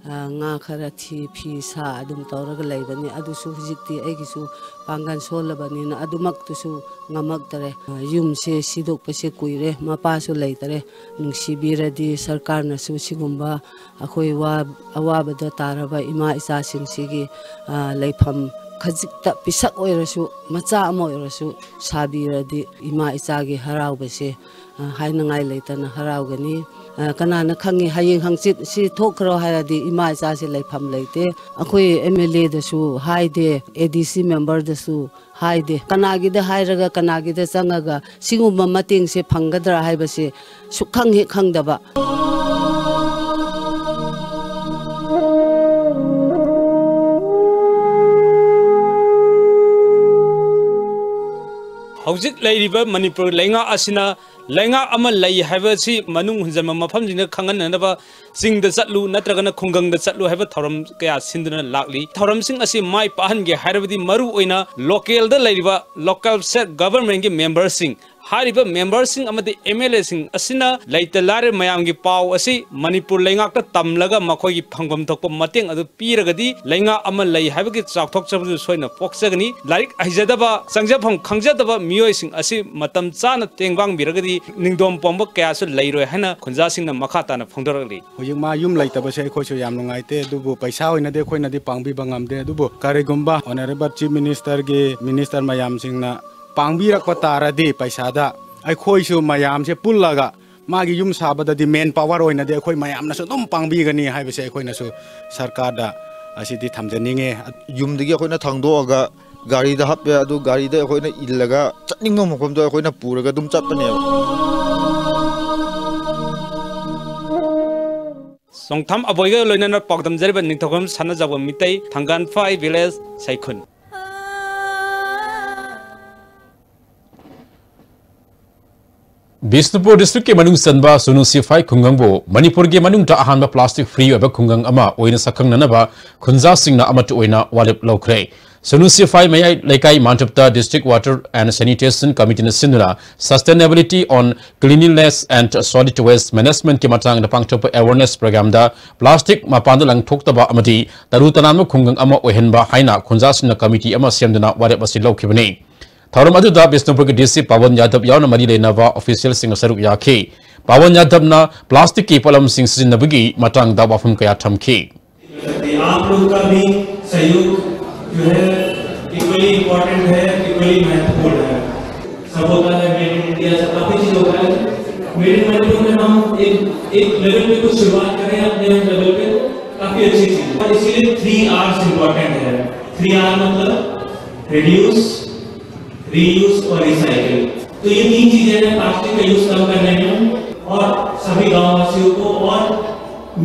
ꯑ, ꯉꯥ ꯈꯔ ꯊꯤ, ꯐꯤ ꯁꯥ ꯑꯗꯨꯝ ꯇꯧꯔꯒ ꯂꯩꯕꯅꯤ꯫ ꯑꯗꯨꯁꯨ ꯍꯧꯖꯤꯛꯇꯤ ꯑꯩꯒꯤꯁꯨ ꯄꯥꯡꯒꯜ ꯁꯣꯜꯂꯕꯅꯤꯅ ꯑꯗꯨꯃꯛꯇꯨꯁꯨ ꯉꯝꯃꯛꯇꯔꯦ꯫ ꯑ, ꯌꯨꯝꯁꯦ ꯁꯤꯗꯣꯛꯄꯁꯦ ꯀꯨꯏꯔꯦ, ꯃꯄꯥꯁꯨ ꯂꯩꯇꯔꯦ꯫ ꯅꯨꯡꯁꯤꯕꯤꯔꯗꯤ ꯁꯔꯀꯥꯔꯅꯁꯨ ꯁꯤꯒꯨꯝꯕ ꯑꯩꯈꯣꯏ ꯋꯥ-, ꯑꯋꯥꯕꯗ ꯇꯥꯔꯕ ꯏꯃꯥ ꯏꯆꯥꯁꯤꯡꯁꯤꯒꯤ, ꯑ, ꯂꯩꯐꯝ ꯈꯖꯤꯛꯇ ꯄꯤꯁꯛ ꯑꯣꯏꯔꯁꯨ, ꯃꯆꯥ ꯑꯃ ꯑꯣꯏꯔꯁꯨ ꯁꯥꯕꯤꯔꯗꯤ ꯏꯃꯥ ꯏꯆꯥꯒꯤ ꯍꯔꯥꯎꯕꯁꯦ, ꯑ, ꯍꯥꯏꯅꯉꯥꯏ ꯂꯩꯇꯅ ꯍꯔꯥꯎꯒꯅꯤ꯫ ꯑ, ꯀꯅꯥꯅ ꯈꯪꯉꯤ, ꯍꯌꯦꯡ ꯍꯪꯆꯤꯠ ꯁꯤ ꯊꯣꯛꯈ꯭ꯔꯣ ꯍꯥꯏꯔꯗꯤ ꯏꯃꯥ ꯏꯆꯥꯁꯦ ꯂꯩꯐꯝ ꯂꯩꯇꯦ꯫ ꯑꯩꯈꯣꯏ ꯑꯦꯝ ꯑꯦꯜ ꯑꯦꯗꯁꯨ ꯍꯥꯏꯗꯦ, ꯑꯦ ꯗꯤ ꯁꯤ ꯃꯦꯝꯕꯔꯗꯁꯨ ꯍꯥꯏꯗꯦ꯫ ꯀꯅꯥꯒꯤꯗ ꯍꯥꯏꯔꯒ ꯀꯅꯥꯒꯤꯗ ꯆꯪꯉꯒ ꯁꯤꯒꯨꯝꯕ ꯃꯇꯦꯡꯁꯦ ꯐꯪꯒꯗ꯭ꯔꯥ ꯍꯥꯏꯕꯁꯦ ꯁꯨꯛꯈꯪ ꯍꯦꯛ ꯈꯪꯗꯕ꯫ ꯍꯧꯖꯤꯛ ꯂꯩꯔꯤꯕ ꯃꯅꯤꯄꯨꯔ ꯂꯩꯉꯥꯛ ꯑꯁꯤꯅ ꯂꯩꯉꯥꯛ ꯑꯃ ꯂꯩ ꯍꯥꯏꯕꯁꯤ ꯃꯅꯨꯡ ꯍꯨꯟꯖꯟꯕ ꯃꯐꯝꯁꯤꯡꯗ ꯈꯪꯍꯟꯅꯅꯕ ꯆꯤꯡꯗ ꯆꯠꯂꯨ ꯅꯠꯇ꯭ꯔꯒꯅ ꯈꯨꯡꯒꯪꯗ ꯆꯠꯂꯨ ꯍꯥꯏꯕ ꯊꯧꯔꯝ ꯀꯌꯥ ꯁꯤꯟꯗꯨꯅ ꯂꯥꯛꯂꯤ꯫ ꯊꯧꯔꯝꯁꯤꯡ ꯑꯁꯤ ꯃꯥꯏ ꯄꯥꯛꯍꯟꯒꯦ ꯍꯥꯏꯔꯕꯗꯤ ꯃꯔꯨ ꯑꯣꯏꯅ ꯂꯣꯀꯦꯜꯗ ꯂꯩꯔꯤꯕ ꯂꯣꯀꯦꯜ ꯁꯦꯜꯐ ꯒꯚꯔꯟꯃꯦꯟꯒꯤ ꯃꯦꯝꯕꯔꯁꯤꯡ, ꯍꯥꯏꯔꯤꯕ ꯃꯦꯝꯕꯔꯁꯤꯡ ꯑꯃꯗꯤ ꯑꯦꯝ ꯑꯦꯜ ꯑꯦꯁꯤꯡ ꯑꯁꯤꯅ ꯂꯩꯇ ꯂꯥꯏꯔ ꯃꯌꯥꯝꯒꯤ ꯄꯥꯎ ꯑꯁꯤ ꯃꯅꯤꯄꯨꯔ ꯂꯩꯉꯥꯛꯇ ꯇꯝꯂꯒ ꯃꯈꯣꯏꯒꯤ ꯐꯪꯐꯝ ꯊꯣꯛꯄ ꯃꯇꯦꯡ ꯑꯗꯨ ꯄꯤꯔꯒꯗꯤ ꯂꯩꯉꯥꯛ ꯑꯃ ꯂꯩ ꯍꯥꯏꯕꯒꯤ ꯆꯥꯎꯊꯣꯛꯆꯕꯗꯨ ꯁꯣꯏꯅ ꯄꯣꯛꯆꯒꯅꯤ꯫ ꯂꯥꯏꯔꯤꯛ ꯍꯩꯖꯗꯕ, ꯆꯪꯖꯐꯝ ꯈꯪꯖꯗꯕ ꯃꯤꯑꯣꯏꯁꯤꯡ ꯑꯁꯤ ꯃꯇꯝ ꯆꯥꯅ ꯇꯦꯡꯕꯥꯡꯕꯤꯔꯒꯗꯤ ꯅꯤꯡꯗꯣꯝ ꯄꯣꯝꯕ ꯀꯌꯥꯁꯨ ꯂꯩꯔꯣꯏ ꯍꯥꯏꯅ ꯈꯨꯟꯖꯥꯁꯤꯡꯅ ꯃꯈꯥ ꯇꯥꯅ ꯐꯣꯡꯗꯣꯔꯛꯂꯤ꯫ ꯍꯧꯖꯤꯛ ꯃꯥ ꯌꯨꯝ ꯂꯩꯇꯕꯁꯦ ꯑꯩꯈꯣꯏꯁꯨ ꯌꯥꯝ ꯅꯨꯡꯉꯥꯏꯇꯦ, ꯑꯗꯨꯕꯨ ꯄꯩꯁꯥ ꯑꯣꯏꯅꯗꯤ ꯑꯩꯈꯣꯏꯅꯗꯤ ꯄꯥꯡꯕꯤꯕ ꯉꯝꯗꯦ꯫ ꯑꯗꯨꯕꯨ ꯀꯔꯤꯒꯨꯝꯕ Honourable Chief Ministerꯒꯤ minister ꯃꯌꯥꯝꯁꯤꯡꯅ ꯄꯥꯡꯕꯤꯔꯛꯄ ꯇꯥꯔꯗꯤ ꯄꯩꯁꯥꯗ, ꯑꯩꯈꯣꯏꯁꯨ ꯃꯌꯥꯝꯁꯦ ꯄꯨꯜꯂꯒ ꯃꯥꯒꯤ ꯌꯨꯝ ꯁꯥꯕꯗꯗꯤ main power ꯑꯣꯏꯅꯗꯤ ꯑꯩꯈꯣꯏ ꯃꯌꯥꯝꯅꯁꯨ ꯑꯗꯨꯝ ꯄꯥꯡꯕꯤꯒꯅꯤ ꯍꯥꯏꯕꯁꯦ ꯑꯩꯈꯣꯏꯅꯁꯨ ꯁꯔꯀꯥꯔꯗ ꯑꯁꯤꯗꯤ ꯊꯝꯖꯅꯤꯡꯉꯦ꯫ ꯌꯨꯝꯗꯒꯤ ꯑꯩꯈꯣꯏꯅ ꯊꯥꯡꯗꯣꯛꯑꯒ ꯒꯥꯔꯤꯗ ꯍꯥꯞꯄꯦ, ꯑꯗꯨ ꯒꯥꯔꯤꯗ ꯑꯩꯈꯣꯏꯅ ꯏꯜꯂꯒ ꯆꯠꯅꯤꯡꯕ ꯃꯐꯝꯗꯣ ꯑꯩꯈꯣꯏꯅ ꯄꯨꯔꯒ ꯑꯗꯨꯝ ꯆꯠꯄꯅꯦꯕ꯫ ꯆꯣꯡꯊꯥꯝ ꯑꯕꯣꯏꯒ ꯂꯣꯏꯅꯅ ꯄꯥꯎꯗꯝꯖꯔꯤꯕ ꯅꯤꯡꯊꯧꯈꯣꯝ ꯁꯅꯥꯖꯥꯎꯕ ꯃꯤꯇꯩ, ꯊꯥꯡꯒꯥꯟꯐꯥꯏ village, ꯁꯩꯈꯨꯟ꯫ ꯕꯤꯁꯅꯨꯄꯨꯔ districtꯀꯤ ꯃꯅꯨꯡ ꯆꯟꯕ ꯁꯨꯅꯨ ꯁꯤꯐꯥꯏ ꯈꯨꯡꯒꯪꯕꯨ ꯃꯅꯤꯄꯨꯔꯒꯤ ꯃꯅꯨꯡꯗ ꯑꯍꯥꯟꯕ plastic free ꯑꯣꯏꯕ ꯈꯨꯡꯒꯪ ꯑꯃ ꯑꯣꯏꯅ ꯁꯛꯈꯪꯅꯅꯕ ꯈꯨꯟꯖꯥꯁꯤꯡꯅ ꯑꯃꯠꯇ ꯑꯣꯏꯅ ꯋꯥꯔꯦꯞ ꯂꯧꯈ꯭ꯔꯦ꯫ ꯁꯨꯅꯨ ꯁꯤꯐꯥꯏ ꯃꯌꯥꯏ ꯂꯩꯀꯥꯏ ꯃꯥꯟꯇꯞꯇ District Water and Sanitation Committeeꯅ ꯁꯤꯟꯗꯨꯅ Sustainability on Cleanliness and Solid Waste Managementꯀꯤ ꯃꯇꯥꯡꯗ ꯄꯥꯡꯊꯣꯛꯄ awareness programꯗ plastic ꯃꯄꯥꯟꯗ ꯂꯪꯊꯣꯛꯇꯕ ꯑꯃꯗꯤ ꯇꯔꯨ ꯇꯅꯥꯟꯕ ꯈꯨꯡꯒꯪ ꯑꯃ ꯑꯣꯏꯍꯟꯕ ꯍꯥꯏꯅ ꯈꯨꯟꯖꯥꯁꯤꯡꯅ committee ꯑꯃ ꯁꯦꯝꯗꯨꯅ ꯋꯥꯔꯦꯞ ꯑꯁꯤ ꯂꯧꯈꯤꯕꯅꯤ꯫ ꯊꯧꯔꯝ ꯑꯗꯨꯗ ꯕꯤꯁꯅꯨꯄꯨꯔꯒꯤ DC ꯄꯥꯋꯟ ꯌꯥꯗꯕ ꯌꯥꯎꯅ ꯃꯔꯤ ꯂꯩꯅꯕ officialꯁꯤꯡ ꯁꯔꯨꯛ ꯌꯥꯈꯤ꯫ ꯄꯥꯋꯟ ꯌꯥꯗꯕꯅ plasticꯀꯤ ꯄꯣꯠꯂꯝꯁꯤꯡ ꯁꯤꯖꯤꯟꯅꯕꯒꯤ ꯃꯇꯥꯡꯗ ꯋꯥꯐꯝ ꯀꯌꯥ ꯊꯝꯈꯤ꯫ आप लोग का भी सहयोग जो है equally important है, equally महत्वपूर्ण है। सब होता है, Made in India, सब काफी चीज होता है। Made in Manipur में हम एक, एक level पे कुछ शुरुआत करें अपने level पे, काफी अच्छी चीज है। और इसीलिए three R's important है। Three R मतलब reduce, reuse और recycle। तो ये तीन चीजें हैं प्लास्टिक का यूज कम करने में, और सभी गांववासियों को, और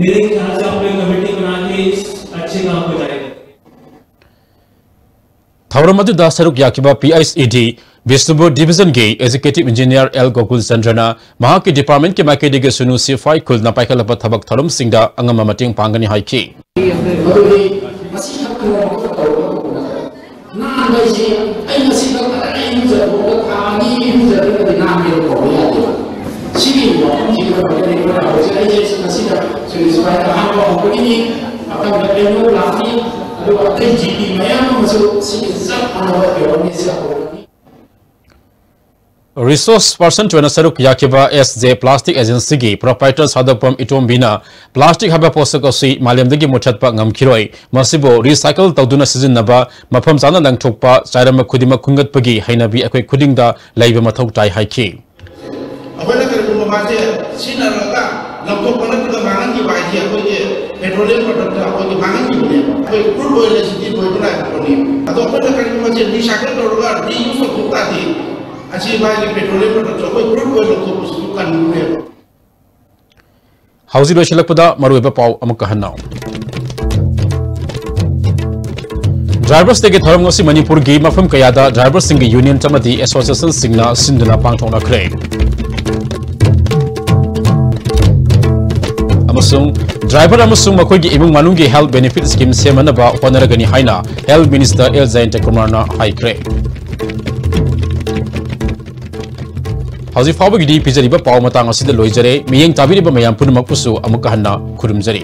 मेरे ख्याल से आप लोग कमेटी बना के इस अच्छे काम को जारी रखें। ꯊꯧꯔꯝ ꯑꯗꯨꯗ ꯁꯔꯨꯛ ꯌꯥꯈꯤꯕ PICED Bishnupur Divisionꯒꯤ Executive Engineer L Gokul ꯆꯟꯗ꯭ꯔꯅ ꯃꯍꯥꯛꯀꯤ departmentꯀꯤ ꯃꯥꯏꯀꯩꯗꯒꯤ ꯁꯨꯅꯨ ꯁꯤꯐꯥꯏ ꯈꯨꯜꯅ ꯄꯥꯏꯈꯠꯂꯛꯄ ꯊꯕꯛ ꯊꯧꯔꯝꯁꯤꯡꯗ ꯑꯉꯝꯕ ꯃꯇꯦꯡ ꯄꯥꯡꯒꯅꯤ ꯍꯥꯏꯈꯤ꯫ ꯃꯗꯨꯗꯤ ꯃꯁꯤ ꯈꯛꯇ ꯅꯣꯡꯃꯈꯛꯇ ꯇꯧꯔꯒ ꯇꯣꯛꯄ ꯅꯠꯇꯕ꯫ ꯅꯥꯟꯕ ꯍꯥꯏꯁꯤ ꯑꯩ ꯉꯁꯤ ꯈꯛ ꯐꯖꯅ ꯏꯔꯨꯖꯊꯣꯛꯑꯒ ꯊꯥ ꯑꯅꯤ ꯏꯔꯨꯖ ꯑꯗꯨꯒꯗꯤ ꯉꯥꯡꯒꯦꯅ ꯀꯧꯕ ꯌꯥꯗꯦꯕ꯫ ꯁꯤꯒꯤ ꯋꯥꯐꯝꯁꯤꯒꯤ ꯃꯔꯝꯗ ꯑꯩꯈꯣꯏꯅ ꯍꯧꯖꯤꯛ ꯑꯩꯁꯦ ꯉꯁꯤꯗ ꯁꯤꯒꯤ ꯁꯨꯃꯥꯏꯅ ꯑꯍꯥꯟꯕ ꯍꯧꯕꯒꯤꯅꯤ, ꯃꯊꯪꯗ ꯑꯦꯟꯌꯨ ꯂꯥꯛꯅꯤ, ꯑꯗꯨꯒ ꯑꯇꯩ ꯖꯤꯄꯤ ꯃꯌꯥꯝ ꯑꯃꯁꯨ ꯁꯤꯒꯤ ꯆꯞ ꯃꯥꯟꯅꯕ ꯑꯦꯋꯦꯔꯅꯦꯁꯁꯦ ꯍꯧꯔꯛꯀꯅꯤ꯫ Resource person ꯊꯣꯏꯅ ꯁꯔꯨꯛ ꯌꯥꯈꯤꯕ S J Plastic Agencyꯒꯤ proprietor ꯁꯥꯗꯣꯛꯄꯝ ꯏꯇꯣꯝꯕꯤꯅ plastic ꯍꯥꯏꯕ ꯄꯣꯠꯁꯛ ꯑꯁꯤ ꯃꯥꯂꯦꯝꯗꯒꯤ ꯃꯨꯠꯊꯠꯄ ꯉꯝꯈꯤꯔꯣꯏ꯫ ꯃꯁꯤꯕꯨ recycle ꯇꯧꯗꯨꯅ ꯁꯤꯖꯤꯟꯅꯕ, ꯃꯐꯝ ꯆꯥꯅ ꯂꯪꯊꯣꯛꯄ, ꯆꯥꯏꯔꯝꯕ ꯈꯨꯗꯤꯡꯃꯛ ꯈꯨꯟꯒꯠꯄꯒꯤ ꯍꯩꯅꯕꯤ ꯑꯩꯈꯣꯏ ꯈꯨꯗꯤꯡꯗ ꯂꯩꯕ ꯃꯊꯧ ꯇꯥꯏ ꯍꯥꯏꯈꯤ꯫ ꯑꯩꯈꯣꯏꯅ ꯀꯔꯤꯒꯨꯝꯕ ꯃꯥꯁꯦ ꯁꯤꯖꯤꯟꯅꯔꯒ ꯂꯪꯊꯣꯛꯄ ꯅꯠꯇ꯭ꯔꯒ ꯃꯥꯡꯍꯟꯈꯤꯕ ꯍꯥꯏꯁꯦ ꯑꯩꯈꯣꯏꯒꯤ petroleum productꯇ ꯑꯩꯈꯣꯏꯒꯤ ꯃꯥꯡꯍꯟꯈꯤꯕꯅꯦꯕ꯫ ꯑꯩꯈꯣꯏ crude oil ꯑꯁꯤꯗꯤ ꯂꯣꯏꯕ ꯅꯥꯏꯕ ꯄꯣꯠꯅꯤ꯫ ꯑꯗꯣ ꯑꯩꯈꯣꯏꯅ ꯀꯔꯤꯒꯨꯝꯕ ꯃꯥꯁꯦ recycle ꯇꯧꯔꯒ reuse ꯇꯧꯊꯣꯛ ꯇꯥꯔꯗꯤ ꯑꯁꯤ ꯃꯥꯒꯤ petroleum productꯁꯨ ꯑꯩꯈꯣꯏ crude oil ꯂꯧꯊꯣꯛꯄꯁꯤꯁꯨ ꯀꯟꯕꯅꯦꯕ꯫ ꯍꯧꯖꯤꯛ ꯂꯣꯏꯁꯤꯜꯂꯛꯄꯗ ꯃꯔꯨꯑꯣꯏꯕ ꯄꯥꯎ ꯑꯃꯨꯛꯀ ꯍꯟꯅ꯫ Drivers Dayꯒꯤ ꯊꯧꯔꯝ ꯑꯁꯤ ꯃꯅꯤꯄꯨꯔꯒꯤ ꯃꯐꯝ ꯀꯌꯥꯗ driverꯁꯤꯡꯒꯤ union ꯑꯃꯗꯤ associationꯁꯤꯡꯅ ꯁꯤꯟꯗꯨꯅ ꯄꯥꯡꯊꯣꯛꯅꯈ꯭ꯔꯦ꯫ ꯑꯃꯁꯨꯡ driver ꯑꯃꯁꯨꯡ ꯃꯈꯣꯏꯒꯤ ꯏꯃꯨꯡ ꯃꯅꯨꯡꯒꯤ health benefit scheme ꯁꯦꯝꯅꯅꯕ ꯍꯣꯠꯅꯔꯒꯅꯤ ꯍꯥꯏꯅ health minister L ꯖꯌꯟꯇ ꯀꯨꯃꯥꯔꯅ ꯍꯥꯏꯈ꯭ꯔꯦ꯫ ꯍꯧꯖꯤꯛ ꯐꯥꯎꯕꯒꯤꯗꯤ ꯄꯤꯖꯔꯤꯕ ꯄꯥꯎ ꯃꯇꯥꯡ ꯑꯁꯤꯗ ꯂꯣꯏꯖꯔꯦ꯫ ꯃꯤꯠꯌꯦꯡ ꯇꯥꯕꯤꯔꯤꯕ ꯃꯌꯥꯝ ꯄꯨꯝꯅꯃꯛꯄꯨꯁꯨ ꯑꯃꯨꯛꯀ ꯍꯟꯅ ꯈꯨꯔꯨꯝꯖꯔꯤ꯫